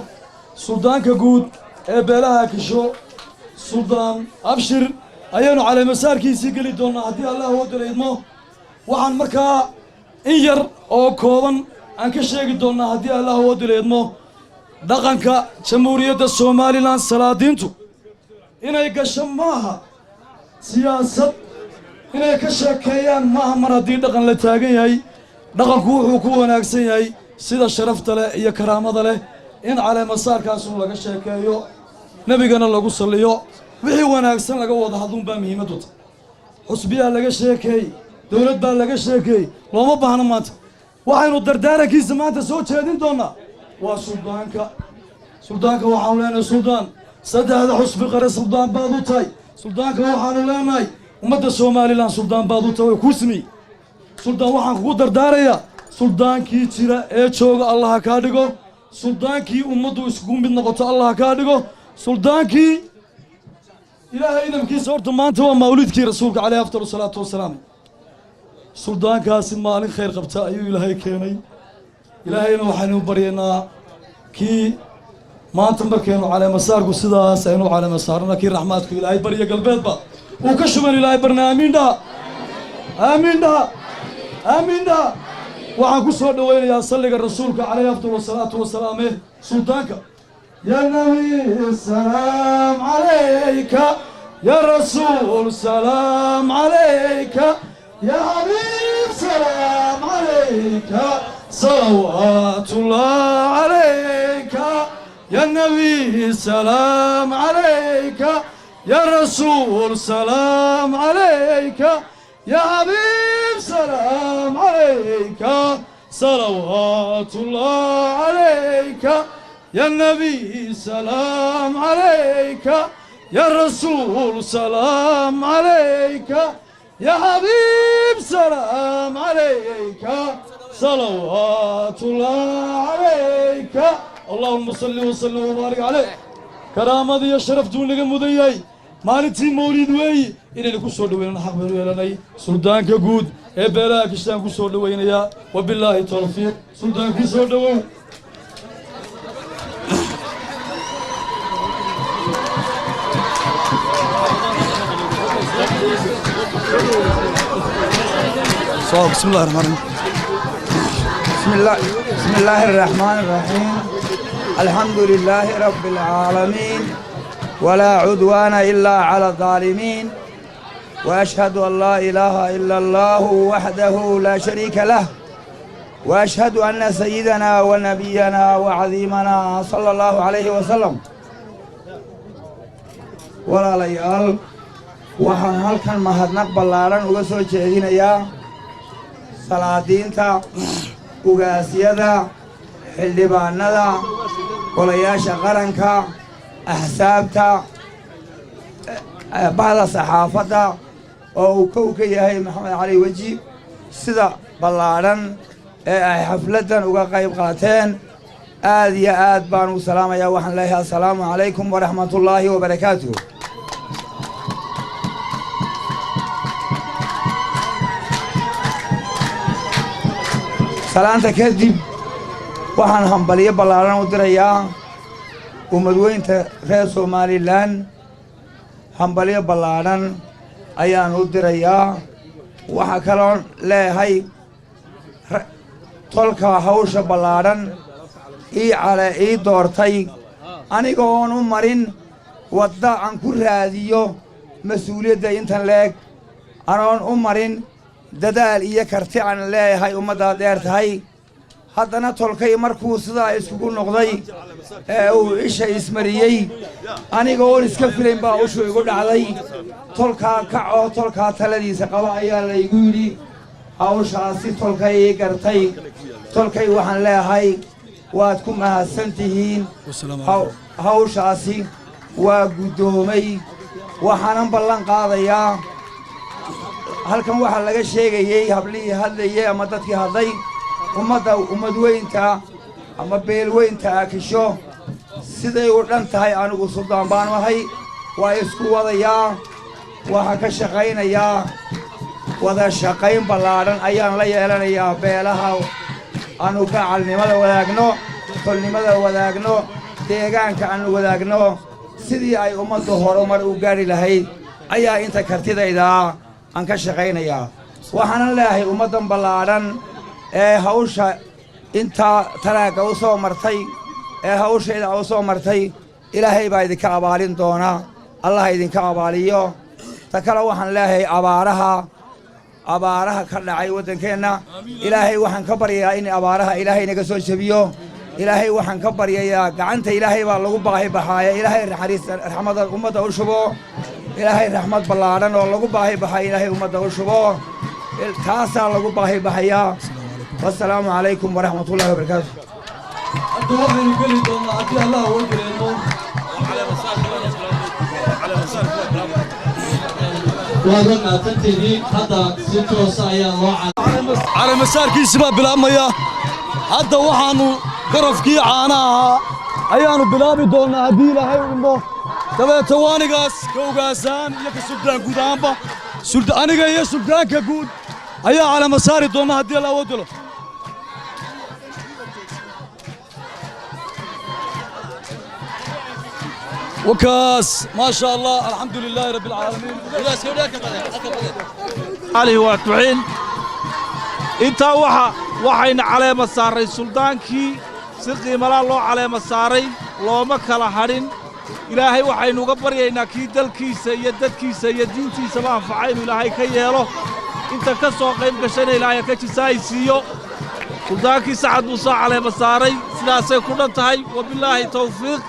suldaanka guud ee beelaha Akisho, Suldaan Abshir, ayaynu caleemasaarkiisii geli doonnaa, haddii Allah wadala idmo. Waxaan markaa in yar oo kooban aan ka sheegi doonnaa, haddii Allah wadala idmo, dhaqanka Jamhuuriyadda Somaliland. Salaadiintu inay gasho maaha siyaasad, inay ka sheekeeyaan maaha. Mar haddii dhaqan la taagan yahay, dhaqanku wuxuu ku wanaagsan yahay sida sharafta leh iyo karaamada leh in caleemasaarkaasu laga sheekeeyo, nebigana lagu salliyo, wixii wanaagsan laga wada hadluunbaa muhiimaddu ta. Xusbiyaa laga sheekeey, dowlad baa laga sheekeey, looma baahno. Maanta waxaynu dardaarankiisa maanta soo jeedin doonnaa waa suldaanka. Suldaanka waxaanu leenahay: suldaan, saddexda xusbi qare suldaan baad u tahay. Suldaanka waxaanu leenahay: ummadda Somaliland suldaan baad u tahay, way kuu sameeyey. Suldaan, waxaan kugu dardaarayaa, suldaankii jira ee jooga Allaha kaa dhigo, suldaankii ummaddu iskugu mid noqoto Allaha kaa dhigo, suldaankii Ilaahay idamkiisa. Horta maanta waa mawlidkii rasuulka caleyhi afdal salaatu wasalaam. Suldaankaasi maalin khayr qabta ayuu Ilaahay keenay. Ilaahayna waxaynu baryaynaa kii maanta markaynu caleemasaarku sidaas aynu caleemasaarna, kii raxmaadku Ilaahay barya galbeedba uu ka shuban Ilaahay barna. Aamiin dhaha, aamiin dhaha, aamiin dhaha. Waxaan ku soo dhowaynayaa salliga rasuulka caleyhi afdal wasalaatu wasalaam ee suldaanka. يا نبي سلام عليك، يا رسول سلام عليك، يا حبيب سلام عليك، صلوات الله عليك. يا نبي سلام عليك، يا رسول سلام عليك، يا حبيب سلام عليك، صلوات الله عليك. يا نبي سلام عليك، يا رسول سلام عليك، يا حبيب سلام عليك، صلوات الله عليك. اللهم صل وسلم وبارك عليه. Karaamada iyo sharaftuu naga mudan yahay. Maalintii mawlid weeyi, inaynu ku soo dhaweynana xaq baynu yeelanay. Suldaanka guud ee beelaha Kishaan ku soo dhaweynayaa. Wabilaahi tawfiiq. Suldaankii, soo dhowow. بسم الله الرحمن الرحيم. بسم الله، بسم الله الرحمن الرحيم. الحمد لله رب العالمين، ولا عدوان إلا على الظالمين، وأشهد أن لا إله إلا الله وحده لا شريك له، وأشهد أن سيدنا ونبينا وعظيمنا صلى الله عليه وسلم. Walaalayaal, waxaan halkan mahadnaq ballaaran uga soo jeedinayaa salaadiinta, ugaasyada, xildhibaanada, golayaasha qaranka, axsaabta, bahda saxaafadda oo uu kow ka yahay Maxamed Cali Weji, sida ballaadhan ee ay xafladdan uga qayb qaateen. Aad iyo aad baan u salaamayaa. Waxaan leeyahay: assalaamu calaykum waraxmatullaahi wabarakaatuh. Salaanta kadib, waxaan hambalyo ballaaran u dirayaa ummadweynta reer Somaliland. Hambalyo ballaadhan ayaan u dirayaa. Waxaa kaloon leeyahay tolka hawsha ballaadhan ii cale ii doortay, aniga oon u marin wadda aan ku raadiyo mas-uuliyadda intan leeg, anoon u marin dadaal iyo karti aan leeyahay ummaddaad dheer tahay, haddana tolkay markuu sidaa iskugu noqday ee uu isha ismariyey, aniga oon iska filayn baa ushu igu dhacday. Tolkaa kac oo tolkaa taladiisa qaba ayaa laygu yidhi. Hawshaasi tolkay ii gartay. Tolkay waxaan leeyahay: waad ku mahadsan tihiin. Hawshaasi waa guddoomay, waxaanan ballan qaadayaa. Halkan waxaa laga sheegayey, hablihii hadlayey ama dadkii hadlay, ummadda, ummadweynta ama beelweynta Akisho siday u dhan tahay. Anigu suldaan baanu ahay, waa isku wadayaa, waxaan ka shaqaynayaa Wada shaqayn ballaadhan ayaan la yeelanayaa beelaha aanu gacalnimada wadaagno, tolnimada wadaagno, deegaanka aanu wadaagno. Sidii ay ummaddu horumar u gaadhi lahayd ayaa inta kartidaydaa aan ka shaqaynayaa. Waxaanan leeyahay ummaddan ballaadhan ee hawsha intaa taraagga u soo martay ee hawshayda u soo martay, Ilaahay baa idinka abaalin doona, Allah idinka abaaliyo. Ta kale waxaan leeyahay abaaraha ka dhacay waddankeenna, Ilaahay waxaan ka baryayaa in abaaraha Ilaahay naga soo jebiyo. Ilaahay waxaan ka baryayaa, gacanta Ilaahay baa lagu baahi baxaaya, Ilaahay naxariis raxmadda ummadda u shubo. Ilaahay raxmad ballaadhan oo lagu baahi baxaya Ilaahay ummadda u shubo, taasaa lagu baahi baxayaa. Wasalaamu calaykum waraxmatullahi wabarakaatu. Hadda waxaynu geli doonnaa, haddii Allah uga geleeno. Waad mahadsantihiin. Hadda si toosa ayaa loo Caleemasaarkiisi baa bilaabmaya hadda. Waxaannu garafkii caanaha ahaa ayaannu bilaabi doonnaa haddii Ilaahay idmo. Dabeeta waanigaas ka ugaasaan iyo ka suldaan guud ahaanba, aniga iyo suldaanka guud ayaa caleemasaari doonna haddii Allah awood dilo. Wakaas, maa sha Allah, alxamdu lilaahi rabbi alcaalamiin. Alihi waa tuxiin. Intaa waxa waxayna caleema saaray suldaankii, si qiimalaa loo caleema saaray, looma kala hadhin. Ilaahay waxaynu uga baryaynaa kii dalkiisa iyo dadkiisa iyo diintiisaba anfaca inuu Ilaahay ka yeelo. Inta ka soo qayb gashayna Ilaahay ka jisaahi siiyo. Suldaankii Sacad buu soo caleema saaray, sidaasay ku dhan tahay. Wabillaahi tawfiiq.